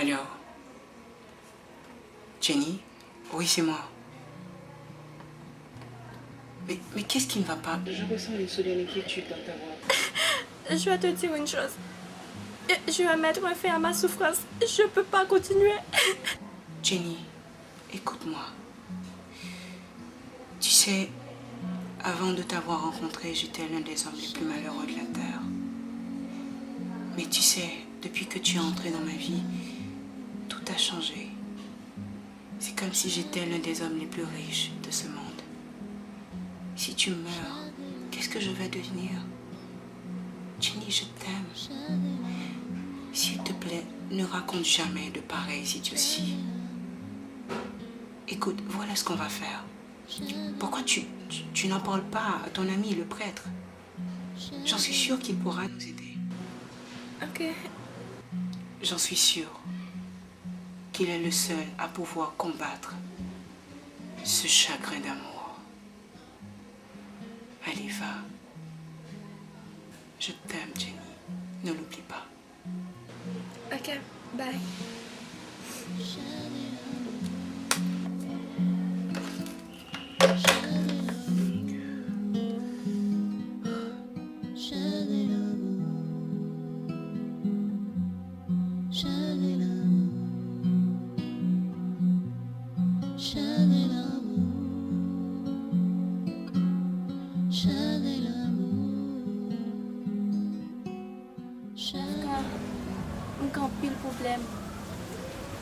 Alors, Jenny, oui, c'est moi. Mais, mais qu'est-ce qui ne va pas? Je ressens une soudaine inquiétude dans ta voix. Je vais te dire une chose. Je vais mettre fin à ma souffrance. Je peux pas continuer. Jenny, écoute-moi. Tu sais, avant de t'avoir rencontré, j'étais l'un des hommes les plus malheureux de la terre. Mais tu sais, depuis que tu es entré dans ma vie, tout a changé. C'est comme si j'étais l'un des hommes les plus riches de ce monde. Si tu meurs, qu'est-ce que je vais devenir? Jenny, je t'aime. S'il te plaît, ne raconte jamais de pareilles idioties. Écoute, voilà ce qu'on va faire. Pourquoi tu, tu, tu n'en parles pas à ton ami, le prêtre? J'en suis sûre qu'il pourra nous aider. Ok. J'en suis sûre qu'il est le seul à pouvoir combattre ce chagrin d'amour. Allez, va. Je t'aime, Jenny. Ne l'oublie pas. Ok, bye. Kafka, m gen anpil pwoblèm.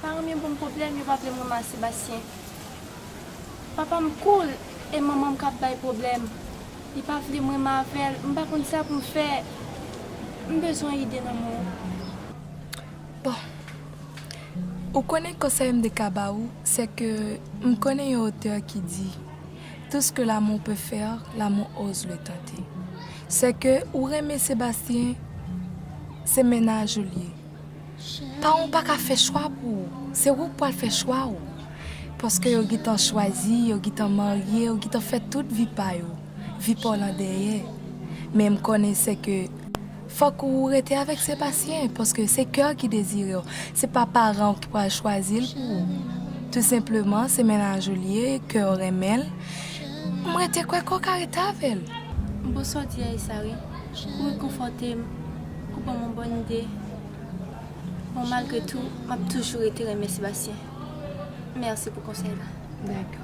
Paran m yo ban m pwoblèm, yo pa vle m renmen ak Sebastien. Papa m cool e manman m k ap bay pwoblèm. Li pa vle m renmen avè l, m pa konn sa pou m fè. M bezwen ide nan men w. Bon, ou konnen konsèy m te ka ba ou, se ke m konnen yon otè ki di, tout ce que l'amour peut faire, l'amour ose le tenter. Se ke ou renmen Sebastien, se mennaj ou l ye. Paran w pa ka fè chwa pou ou, se ou k pral fè chwa ou. Paske yo gentan chwazi, yo gentan marye, yo gentan fè tout vi pa yo. Vi pa w lan dèyè. Men m konnen se ke fòk ou rete avèk Sebastien, paske se kè w ki dezire w. Se pa paran w ki pral chwazi l pou ou. Tou senpleman, se mennaj ou l ye, kè w renmen l. M rete kwè ke w ka rete avè l. Bon, sa w di a, e sa wi. Ou rekonfòte m, ou ban m yon bòn ide. Bon, malgre tou, m ap toujou rete renmen Sebastien. Mèsi pou konsèy la. Dakò.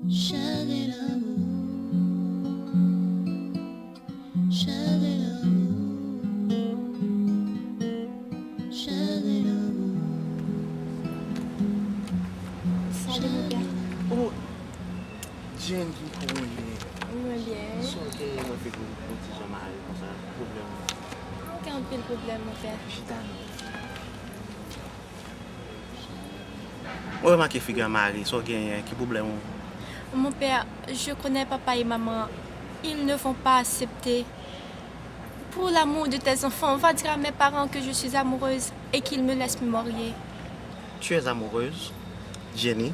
Chagrin d'amour, chagrin d'amour, chagrin d'amour. Salut, mon gars. Oh, Jenny, kòman w ye? Mwen byen. Sa w gen, mwen fè pou, pou ti jan mare konsa, pwoblèm. Mwen gen anpil pwoblèm, mon pè. Chita non. Mwen remake figi a mare, sa w genyen, ki pwoblèm ou? Mon père, je connais papa et maman. Ils ne vont pas accepter. Pour l'amour de tes enfants, on va dire à mes parents que je suis amoureuse et qu'ils me laissent me marier. Tu es amoureuse, Jenny?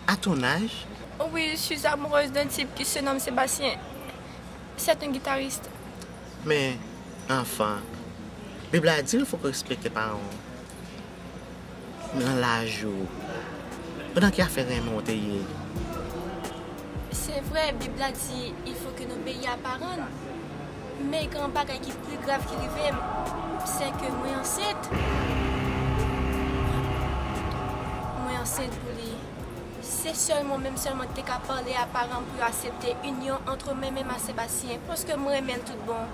À ton âge? Oui, je suis amoureuse d'un type qui se nomme Sébastien. C'est un guitariste. Men, anfan, Bib la di l fòk w respekte paran w nan laj ou. Nan ki afè renmen w te ye? Se vre, Bib la di, il faut que nous obéir à parents. Men gen yon bagay ki pi grav ki rive m, se ke mwen ansent. Mwen ansent pou li. Se sèlman, menm sèlman te ka pale a paran m pou yo aksepte inyon ant mwen menm ak Sebastien, paske mwen renmen l tout bon.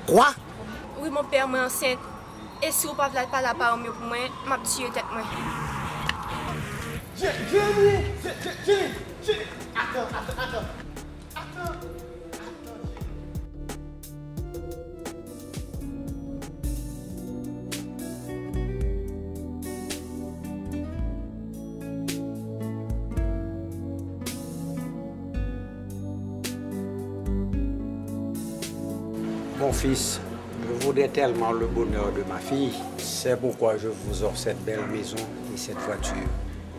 Kwa? Wi, mon père, mwen ansent. E si ou pa vle al pale a paran m yo pou mwen, m ap tiye tèt mwen. Je-, Jenny! Je-, Je-, Jenny! Jenny! Atann, atann, atann! Atann! Mon fils, je voudrais tellement le bonheur de ma fille. C'est pourquoi je vous offre cette belle maison et cette voiture.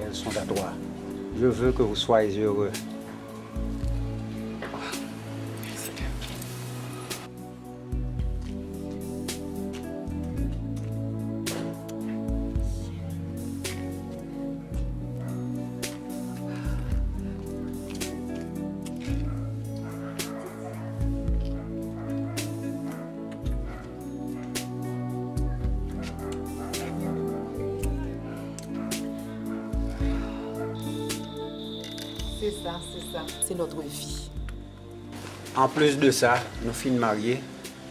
Elles sont à toi. Je veux que vous soyez heureux. C'est ça, c'est notre vie. Anplis de sa, nou fin marye,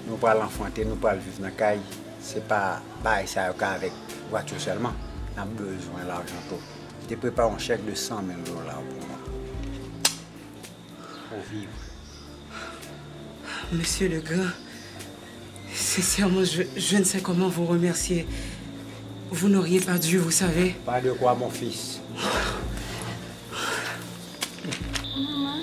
nou pral anfante, nou pral viv nan kay. Se pa bagay sa yo ka avèk vwati sèlman. N ap bezwen lajan tou. Te prepare yon chèk de san mil dola pou mwen. Pou viv. Monsieur Legrand, sincèrement, je, je ne sais comment vous remercier. Vous n'auriez pas dû, vous savez. Pas de quoi, mon fils. Maman.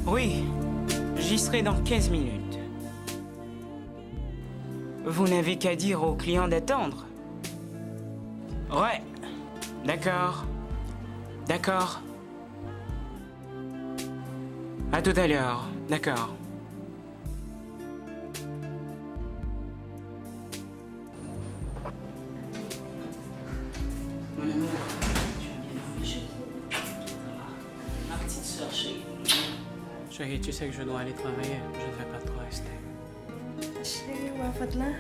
Oui, j'y serai dans quinze minutes. Vous n'avez qu'à dire au client d'attendre. Ouais, d'accord. D'accord. À tout à l'heure, d'accord. Mon amour, tu as bien dormi, chérie. Ça va. Ma petite sœur chérie. Chérie, tu sais que je dois aller travailler, je ne vais pas trop rester. Cheri, ou wè vant lan?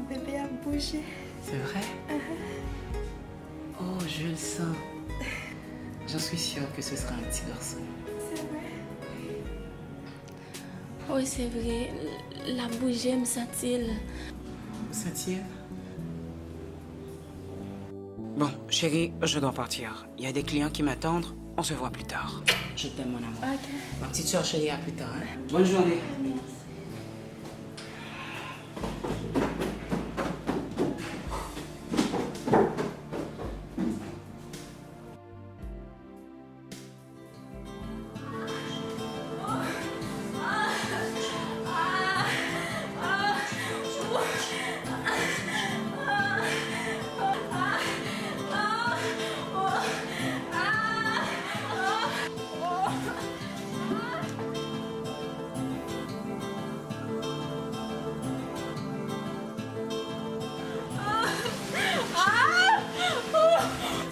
Bebe ap bouje. C'est vrai? Ahan. Oh, je le sens. J'en suis sûre que ce sera un petit garçon. C'est vrai? Oui. Wi, se vre. L ap bouje, m santi l. Ou santi l? Bon, chérie, je dois partir. Il y a des clients qui m'attendent. On se voit plus tard. Je t'aime, mon amour. Ok. Ma petite sœur chérie, à plus tard, hein. Bonne journée.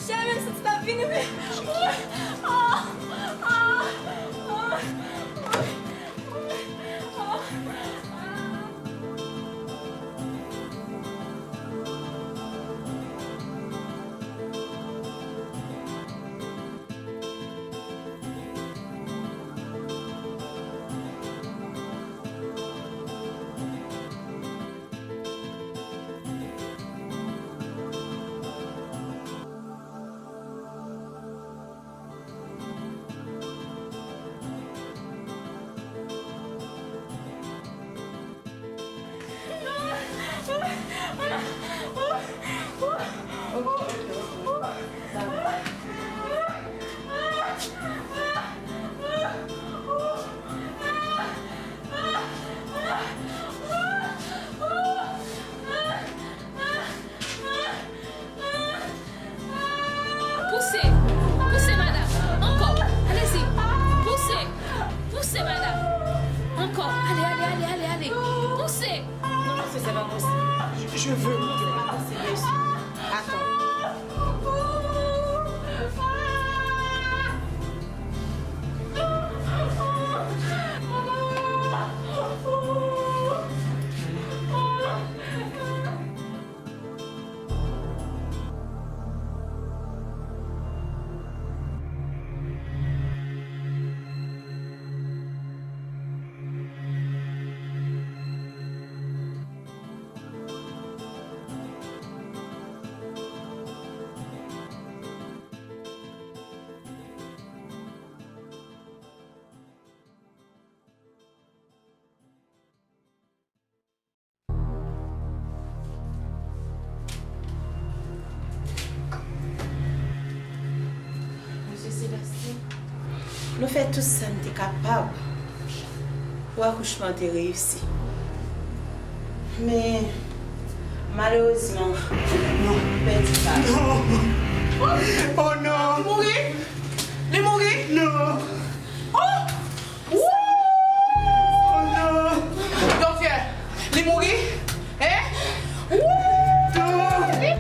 Cheri, m santi l ap vini, wi. Pousez! Pousez, madame! Encore! Allez-y! Poussez! Poussez, madame! Encore! Allez, allez, allez, allez, allez! Poussez! Non, monsieur, c'est pas possible. Je, je veux monter. C'est pas possible, monsieur. Attends. Mesye Sebastien, nou fè tout sa n te kapab pou akouchman an te reyisi. Men, Malerezman, non, m pèdi papa. Non. Oh non. Li mouri? Li mouri? Non. Oh! Wouy! Oh non. Doktè, li mouri? Hein? Wouy! Non. Mezanmi!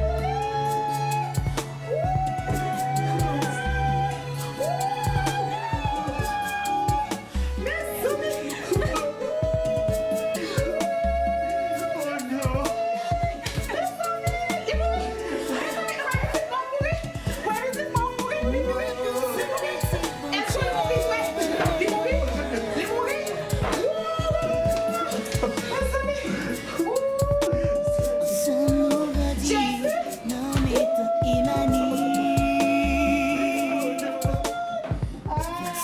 Oh non! Mezanmi! Li mouri! Mezanmi, mwen pitit mwen mouri! Mwen pitit mwen mouri! Li mouri! Li mouri! Èske li mouri vre? Li mouri? Li mouri! Wouy! Mezanmi! Wouy! Jezi! Nan men tan Imani.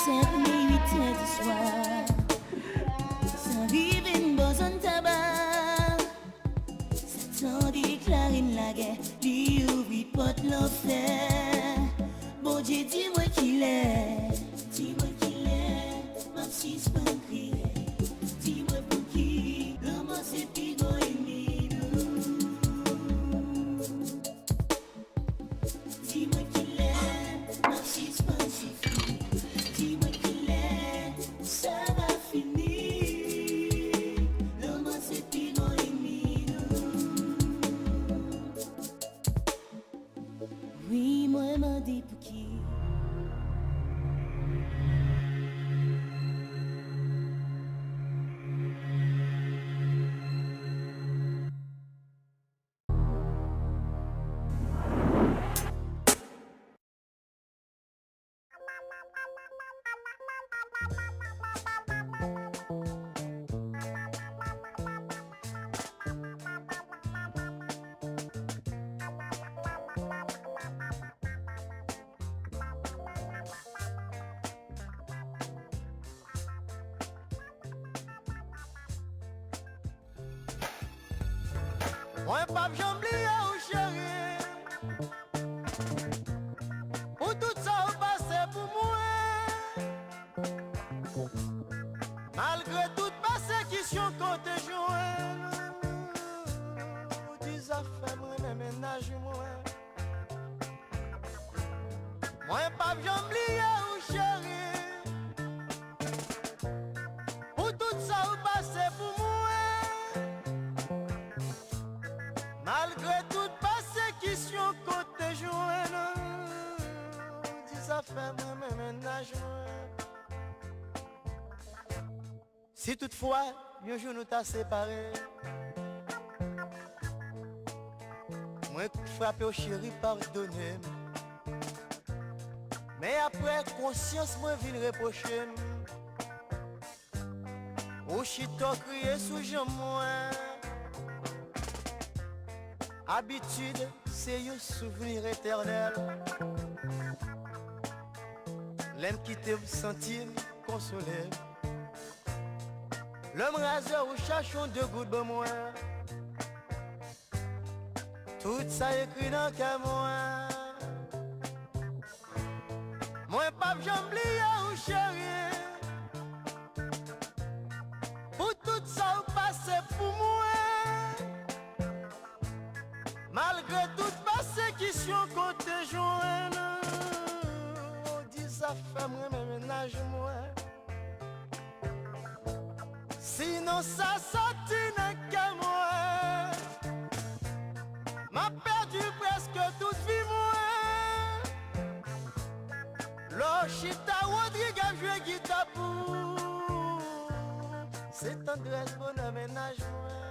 Sèt men uit è di swa, sa rive n bò zòn Taba. Satan deklare n lagè, li ouvri pòt lanfè. Bondye, di mwen kilè, di mwen kilè, m ap sispann kriye. Di mwen pouki lanmò se pi gwo ènmi nou. Di mwen kilè m ap sispann soufri. Di mwen kilè sa va fini. Lanmò se pi gwo ènmi nou. Wi, mwen mande pouki. Mwen p ap janm bliye ou, cheri, pou tout sa ou pase pou mwen. Malgre tout pèsekisyon ke w te jwenn, ou di zafè m renmen mennaj mwen. Mwen p ap janm bliye ou, cheri, pou tout sa ou pase pou mwen. Malgre tout pèsekisyon ke w te jwenn, ou di zafè m renmen mennaj mwen. Si toutfwa yon jou nou ta separe, mwen frape w, cheri, padone m. Men apre, konsyans mwen vin repwoche m. Ou chita w kriye sou janm mwen. Abitid se yon souvni etènèl. Lè m kite w, santi m konsole. Lè m raze w, ou chache yon de goud ban mwen. Tout sa ekri nan kè mwen. Mwen p ap janm bliye ou, cheri, pou tout sa ou pase pou mwen. Malgre tout pèsekisyon ke w te jwenn, ou di zafè m renmen mennaj mwen. Sinon sa soti nan kè mwen, m ap pèdi prèske tout vi mwen. Lè w chita Rodrig ap jwe gita pou ou, se tandrès bonè mennaj mwen.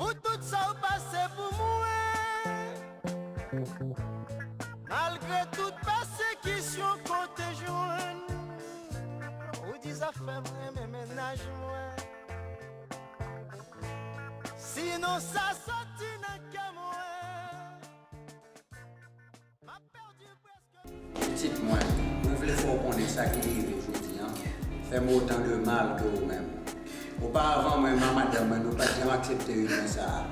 Pou tout sa w pase pou mwen. Malgre tout pèsekisyon ke w te jwenn, ou di zafè m renmen mennaj mwen. Sinon sa soti nan kè mwen. M ap pèdi prèske. Pitit mwen, mwen vle fè w konnen sa ki rive jodi a fè m otan de mal ke ou menm. Oparavan, mwen menm ak madanm mwen, nou pa t janm aksepte inyon sa a.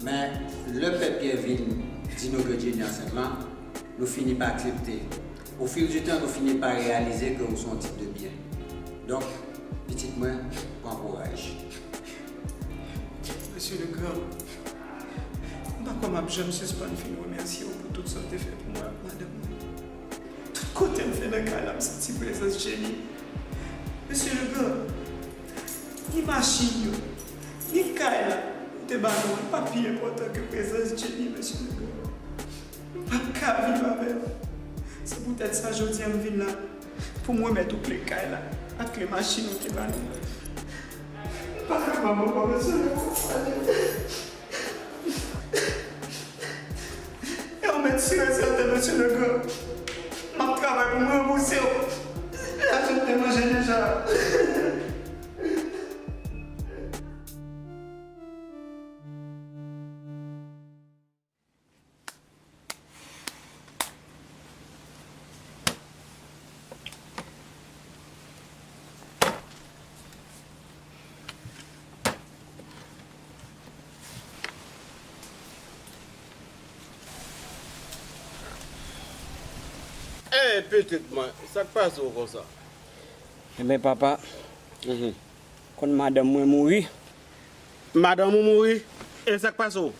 Men, lè pè Pyè vin di nou ke Jenny ansent lan, nou fini pa aksepte. Au fil du temps, nou fini pa reyalize ke ou se yon tip de byen. Donk, pitit mwen, pran kouraj. Mesye Legrand, m pa kwè m ap janm sispann fin remèsye w pou tout sa w te fè pou mwen ak madanm mwen. Tout kote m fè nan kay la, m santi prezans Jenny. Mesye Legrand, ni machin yo, ni kay la, ou te ba nou an, pa pi enpòtan ke prezans Jenny, mesye Legrand. M p ap ka viv avè w. Se poutèt sa, jodi a, m vin la pou m remèt ou kle kay la ak kle machin ou te ba nou. M pa kapab ankò, mesye Legrand. E w mèt si e sèten, mesye Legrand, m ap travay pou m ranbouse w lajan w te manje deja. Ey, pitit mwen, sa k pase w konsa? Enben, papa, konn madanm mwen mouri. Madanm ou mouri? E sa k pase w?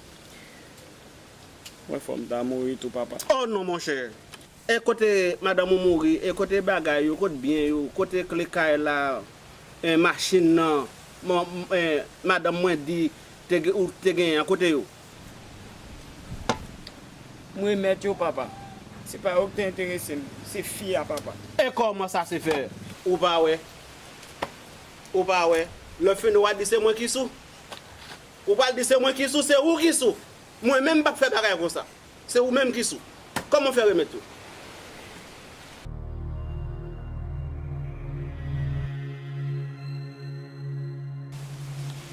Mwen fò m ta mouri tou, papa. Oh non, monchè. E kote madanm ou mouri? E kote bagay yo? Kote byen yo? Kote kle kay la? E machin nan? Mwen, e, madanm mwen di te gen, ou te genyen an, kote yo? M remèt yo, papa. Se pa yo ki te enterese m, se fi a, papa. E kòman sa se fè? Ou pa wè? Ou pa wè? Lè fini, w a di se mwen ki sou. Ou pral di se mwen ki sou, se ou ki sou. Mwen menm m p ap fè bagay konsa. Se ou menm ki sou. Kòman w fè remèt yo?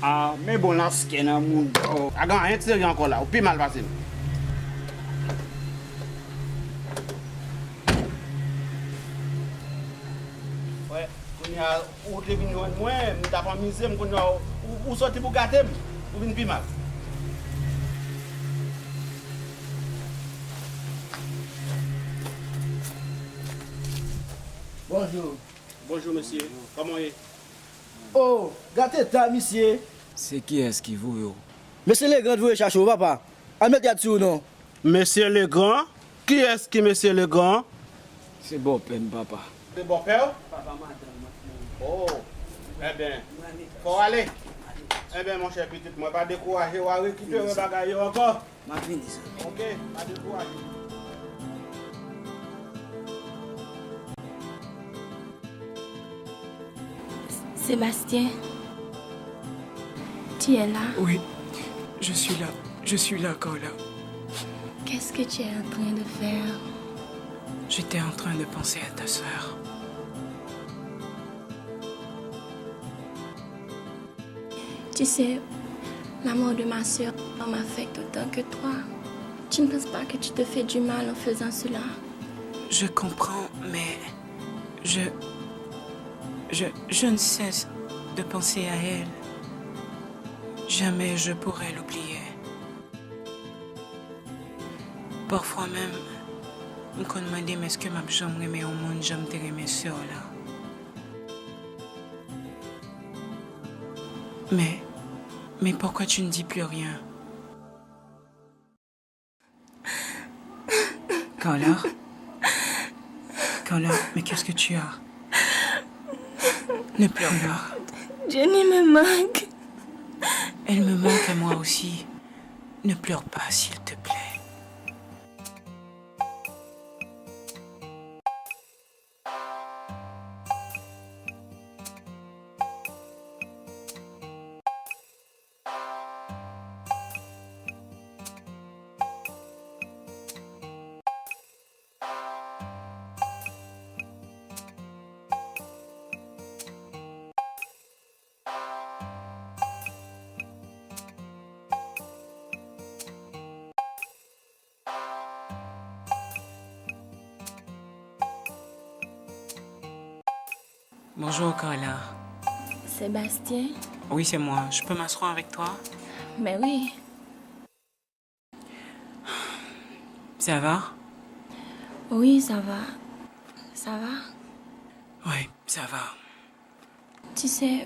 Ah, men bon laskè nan mouda w. Pa gen anyen k serye ankò la, ou pi mal pase m. Wè, kounye a, ou te vin jwenn mwen, m t ap anmize m, kounye a, ou, ou soti pou gate m, ou vin pi mal. Bonjou. Bonjou, mesye. Kòman w ye? Oh, gad eta misye. Se kiyès ki voye w? Mesye Legrand voye chache w, papa. Al met gad sou ou non. Mesye Legrand? Kiyès ki mesye Legrand? Se bòpè m, papa. Se bòpè w? Papa madanm mwen k mouri. Oh, enben, fò w ale. Enben, monchè, pitit mwen, pa dekouraje, w a rekipere bagay yo ankò. M ap vini, zanmi. Ok, pa dekouraje. Sébastien, tu es là? Oui, je suis là. Je suis là, Carla. Qu'est-ce que tu es en train de faire? J'étais en train de penser à ta sœur. Tu sais, la mort de ma sœur m'affecte autant que toi. Tu ne penses pas que tu te fais du mal en faisant cela? Je comprends, mais je, je, je ne cesse de penser à elle. Jamais je pourrai l'oublier. Pafwa menm, m konn mande m èske m ap janm renmen yon moun jan m te renmen sè w la. Mais, mais pourquoi tu ne dis plus rien? Carla? Carla, mais qu'est-ce que tu as? Ne pleure pas. Jenny me manque. Elle me manque à moi aussi. Ne pleure pas, s'il te plaît. Bonjour, Carla. Sébastien? Oui, c'est moi. Je peux m'asseoir avec toi? Mais oui. Ça va? Oui, ça va. Ça va? Oui, ça va. Tu sais,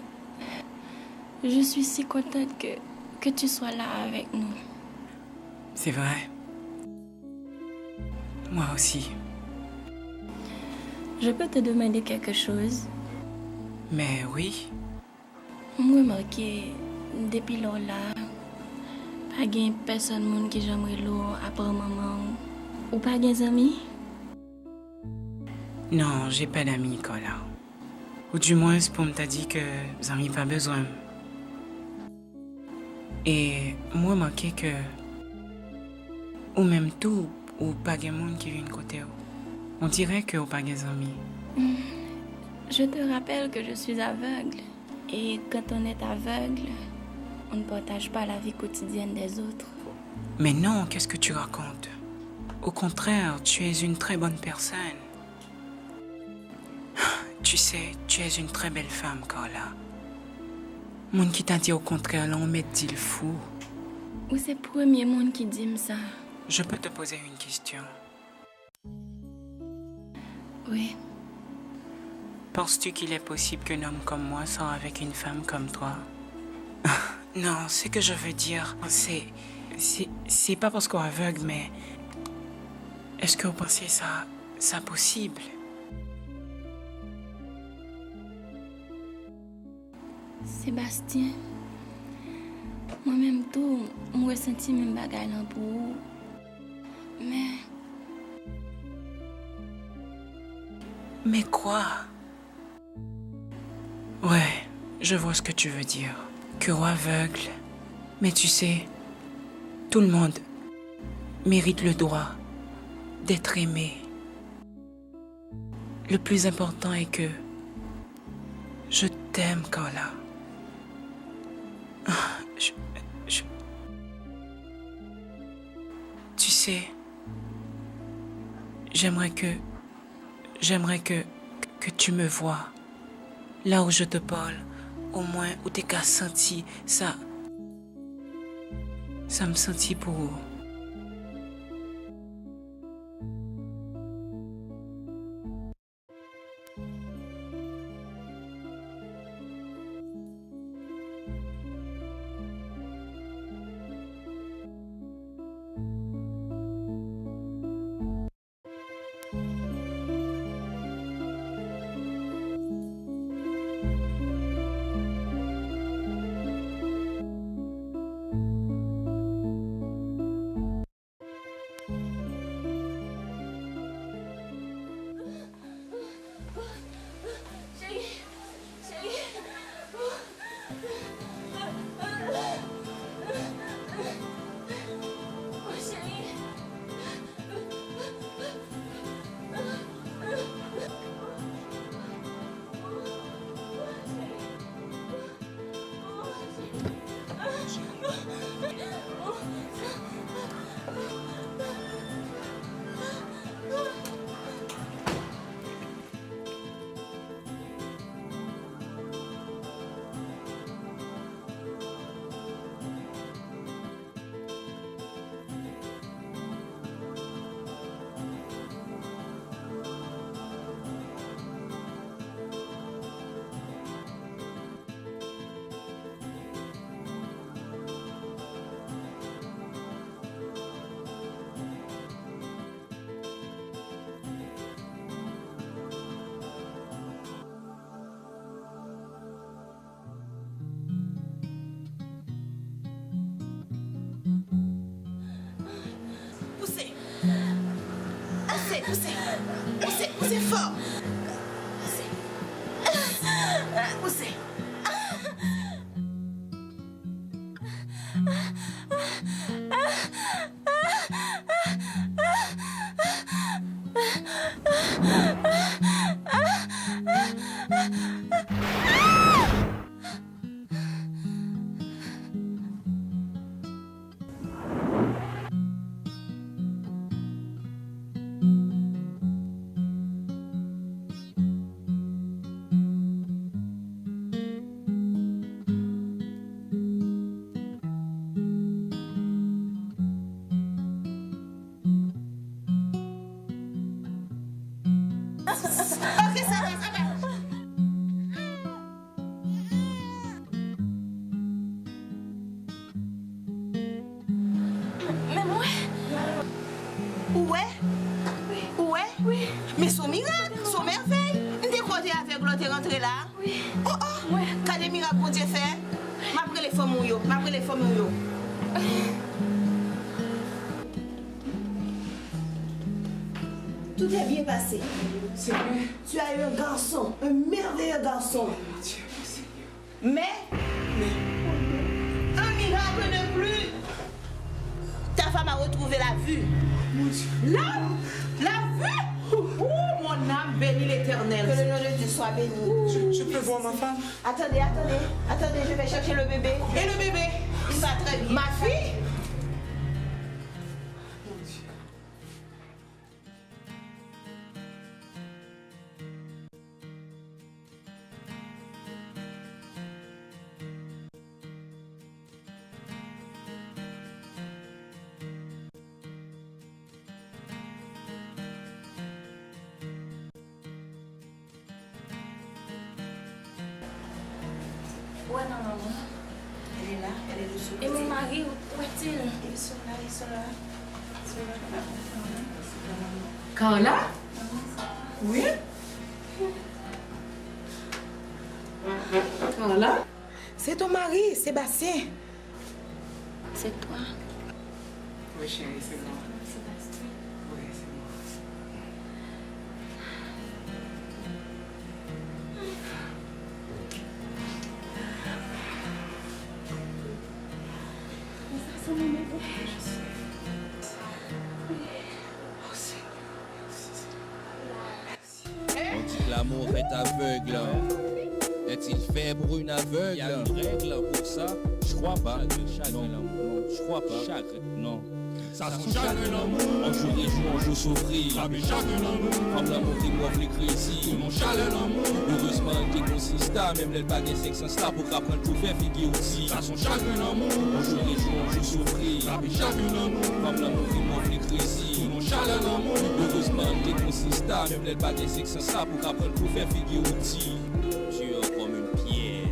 je suis si contente que, que tu sois là avec nous. C'est vrai. Moi aussi. Je peux te demander quelque chose? Mais oui. M remake, depi lè w la, pa gen pèsonn moun ki janm rele w apa manman w. Ou pa gen zanmi? Non, j'ai pas d'amis, Carla. Ou du moins, pou m ta di ke zanmi pa bezwen m. E m remake ke ou menm tou, ou pa gen moun ki vin kote w. On dirait ke ou pa gen zanmi. Je te rappelle que je suis aveugle. Et quand on est aveugle, on ne partage pas la vie quotidienne des autres. Mais non, qu'est-ce que tu racontes? Au contraire, tu es une très bonne personne. Tu sais, tu es une très belle femme, Carla. Moun ki ta di okontrè la, ou mèt di l fou. Ou se premye moun ki di m sa. Je peux te poser une question? Oui. Penses-tu qu'il est possible qu'un homme comme moi sort avec une femme comme toi? Non, ce que je veux dire, c'est, c'est, c'est pas parce qu'on est aveugle, mais est-ce que vous pensez ça, ça possible? Sébastien, mwen menm tou, m resanti menm bagay lan pou ou. Men, mais quoi? Ouais, je vois ce que tu veux dire. Cœur aveugle. Mais tu sais, tout le monde mérite le droit d'être aimé. Le plus important est que je t'aime, Carla. Ah, je, je, tu sais, j'aimerais que, j'aimerais que, que tu me vois. Là où je te parle, au moins ou te ka santi sa, sa m santi pou ou. Pouse! Pouse, pouse! Pouse, pouse fò! Pouse! Pouse! Men se yon mirak, se yon mèvèy. M te kwè w te avèg lè w te rantre la. Wi. Oh, oh. Gade mirak Bondye fè. M ap rele fanmi w yo, m ap rele fanmi w yo. Tout est bien passé. C'est vrai. Tu as eu un garçon, un merveilleux garçon. Mon Dieu, mon Seigneur. Mais, mais, un miracle de plus. Ta femme a retrouvé la vue. Mon Dieu. La, la vue. Oh, mon âme bénit l'Éternel. Que le nom de Dieu soit béni. Je, je peux voir ma femme? Attendez, attendez, attendez, je vais chercher le bébé. Et le bébé? Il va très bien. Ma fille? Mon Dieu. Où est maman? Elle est là, elle est dessous. Et mon mari, où est-il? Ils sont là, ils sont là. Ils sont là. Carla? Oui? Carla? C'est ton mari, Sébastien. C'est toi. Oui, chérie, c'est moi. Sébastien. Oui, c'est moi. Mais ça, c'est mon bébé. Je sais. Oh, Seigneur, merci, Seigneur. On dit que l'amour est aveugle. Est-il fait pour une aveugle? Y a une règle pour ça? Je crois pas. Non, je crois pas. Non. Sa son chagren lanmou. On jour ri jou, on jour soufri. Sa pe chagren lanmou. Fanm lanmou ki pwòf li krezi. Pou non chalè lanmou. Erezman, li te gon sista, menm lè l pa gen senk sans la pou k aprann tou fè figi w di. Sa son chagren lanmou. On jour ri jou, on jour soufri. Sa pe chagren lanmou. Fanm lanmou ki pwòf li krezi. Pou non chalè lanmou. Erezman, li te gon sista, menm lè l pa gen senk sans la pou k aprann tou fè figi w di. Dur comme une pierre.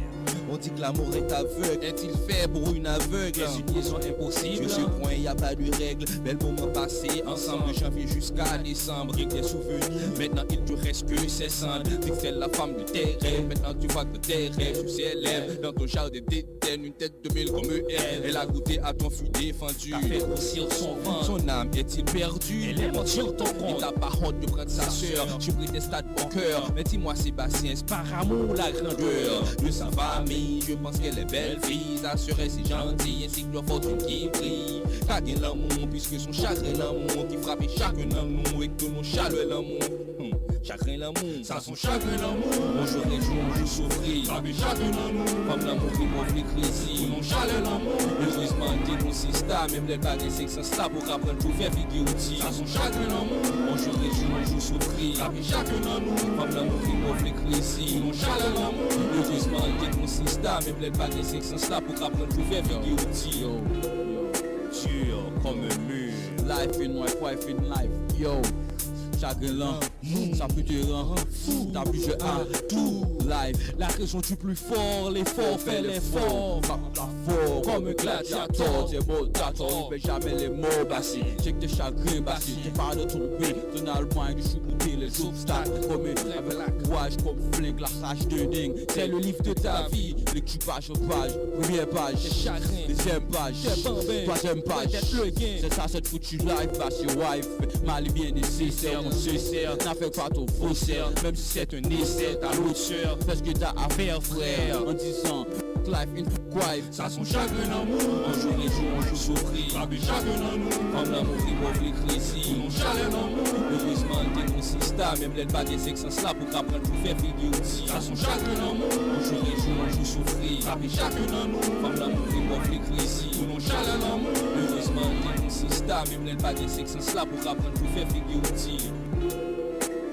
On dit que l'amour est aveugle. Est-il fait pour une aveugle? Est une liaison impossible. Dieu se point, y a pas de règle. Bèl moman pase ansanm de janvye jiska desanm. Gen des souvenirs. Maintenant, il te reste que ses cendres. Dix-sept la femme de tes rêves. Maintenant, tu vois que tes rêves sur ses lèvres. Dans ton jardin d'éden, une tête de mille comme elle. Elle a goûté à ton fruit défendu. T'as fait grossir son ventre. Son âme est-il perdue? Elle est morte sur ton compte. Et t'as pas honte de prendre sa sœur. Tu prétextes à ton cœur. Mais dis-moi, Sébastien, est-ce par amour ou la grandeur de sa famille? Je pense qu'elle est belle fille, sa sœur est si gentille, ainsi que leur fortune qui brille. Ka gen lanmou, puisque son chagrin lanmou ki frape chacun nan nou, et que nos chaleurs l'amour. Hmm, chagrin lanmou. Sa son chagren lanmou. On jour ri jou, on jour soufri. Sa pe chagren lanmou. Fanm lanmou ki pwòf li krezi. Pou non chalè lanmou. Erezman, li te gon sista, menm lè l pa gen senk sans la pou k aprann tou fè figi w di. Sa son chagren lanmou. On jour ri jou, on jour soufri. Sa pe chagren lanmou. Fanm lanmou ki pwòf li krezi. Pou non chalè lanmou. Erezman, li te gon sista, menm lè l pa gen senk sans la pou k aprann tou fè figi w di. Yo, yo, dur comme un mur. Life in life, wife in life. Yo, chagren lanmou. Sa peut te rendre fou, t'as plusieurs atouts. Life, la raison du plus fort, l'effort, fais l'effort. Frappe la fort, comme un gladiateur. T'es mort, t'as tort, oublie jamais les mots, basi. Check tes chagrins, basi. T'es pas de tomber, ton allemagne de choucouter les obstacles. Comme un avec la courage, comme flingue, la rage de dingue. C'est le livre de ta vie, lecture page en page. Première page, deuxième page, troisième page. C'est ça, cette foutue life, basi wife. Mali byen nesesè, mwen sesè. N a fè pa twò fosè. Menm si c'est un essai, t'as l'autre sœur. Fais ce que t'as à faire, frère. En disant, life in quiet. Sa son chagren lanmou. On jour ri jou, on jour soufri. Sa pe chagren lanmou. Fanm lanmou ki pwòf li krezi. Pou non chalè lanmou. Erezman, li te gon sista, menm lè l pa gen senk sans la pou k aprann tou fè figi w di. Sa son chagren lanmou. On jour ri jou, on jour soufri. Sa pe chagren lanmou. Fanm lanmou ki pwòf li krezi. Pou non chalè lanmou. Erezman, li te gon sista, menm lè l pa gen senk sans la pou k aprann tou fè figi w di.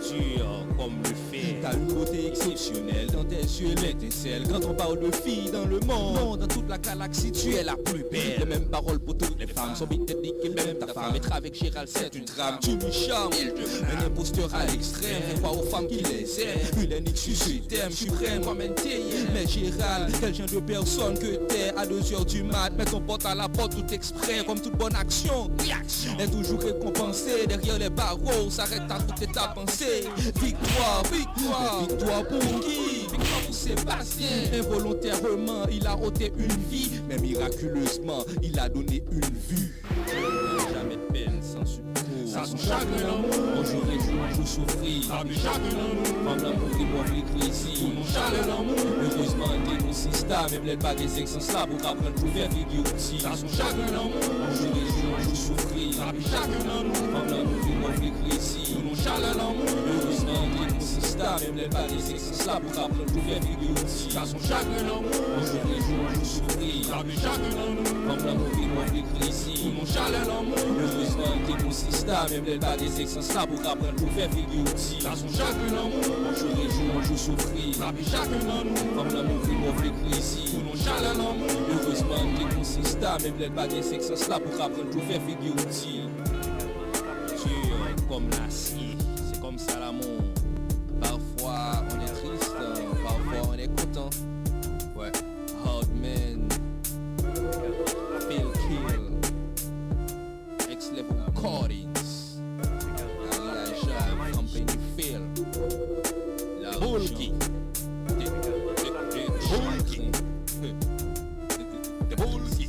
Dur comme le fer. T'as une beauté exceptionnelle dans tes yeux, l'étincelle. Quand on parle de fille dans le monde, dans toute la galaxie, tu es la plus belle. Les mêmes paroles pour toutes les femmes, son beat technique et même ta femme. Être avec Gérald, c'est une drame. Tu lui charmes, il devient un imposteur à l'extrême. Fais croire aux femmes qu'il les aime. Une unique sur ce thème, suprême comme N T M. Mais Gérald, quel genre de personne que t'es à deux heures du mat, mets ton pote à la porte tout exprès, comme toute bonne action. Réaction est toujours récompensée. Derrière les barreaux, s'arrête à toute ta pensée. Victoire, victoire, victoire pour qui? Victoire pour Sébastien. Involontairement, il a ôté une vie, mais miraculeusement, il a donné une vue. Dieu ne donne jamais de peine sans secours. Sa son chagren lanmou. On jour réjwi, on jour soufri. Sa son chagren lanmou. Fanm lanmou ki move li krezi. Pou non chalè lanmou. Erezman, li te konsistan, menm lè l pa gen sèk sans la pou ka pran l pou fè figi w ti. Sa son chagren lanmou. On jour réjwi, on jour soufri. Sa son chagren lanmou. Fanm lanmou ki move li krezi. Pou non chalè lanmou. Erezman, li te konsistan, menm lè l pa gen sèk sans la pou ka pran l pou fè figi w ti. Sa son chagren lanmou. On jour réjwi, on jour soufri. Sa son chagren lanmou. Fanm lanmou ki move li krezi. Pou non chalè lanmou. Erezman, li te konsistan, menm lè l pa gen sèk sans la pou ka pran l pou fè figi w ti. Sa son chagren lanmou. On jour réjwi, on jour soufri. Sa son chagren lanmou. Fanm lanmou ki move li krezi. Pou non chalè lanmou. Erezman, li te konsistan, menm lè l pa gen sèk sans la pou ka pran l pou fè figi w ti. Dur comme l'acier, c'est comme ça l'amour. Parfois on est triste, parfois on est content. Ouais. Hardman, Phil Kill, Next Level Recordings, Maria Jacques, Company Phil, Boulki, Boulki, Boulki.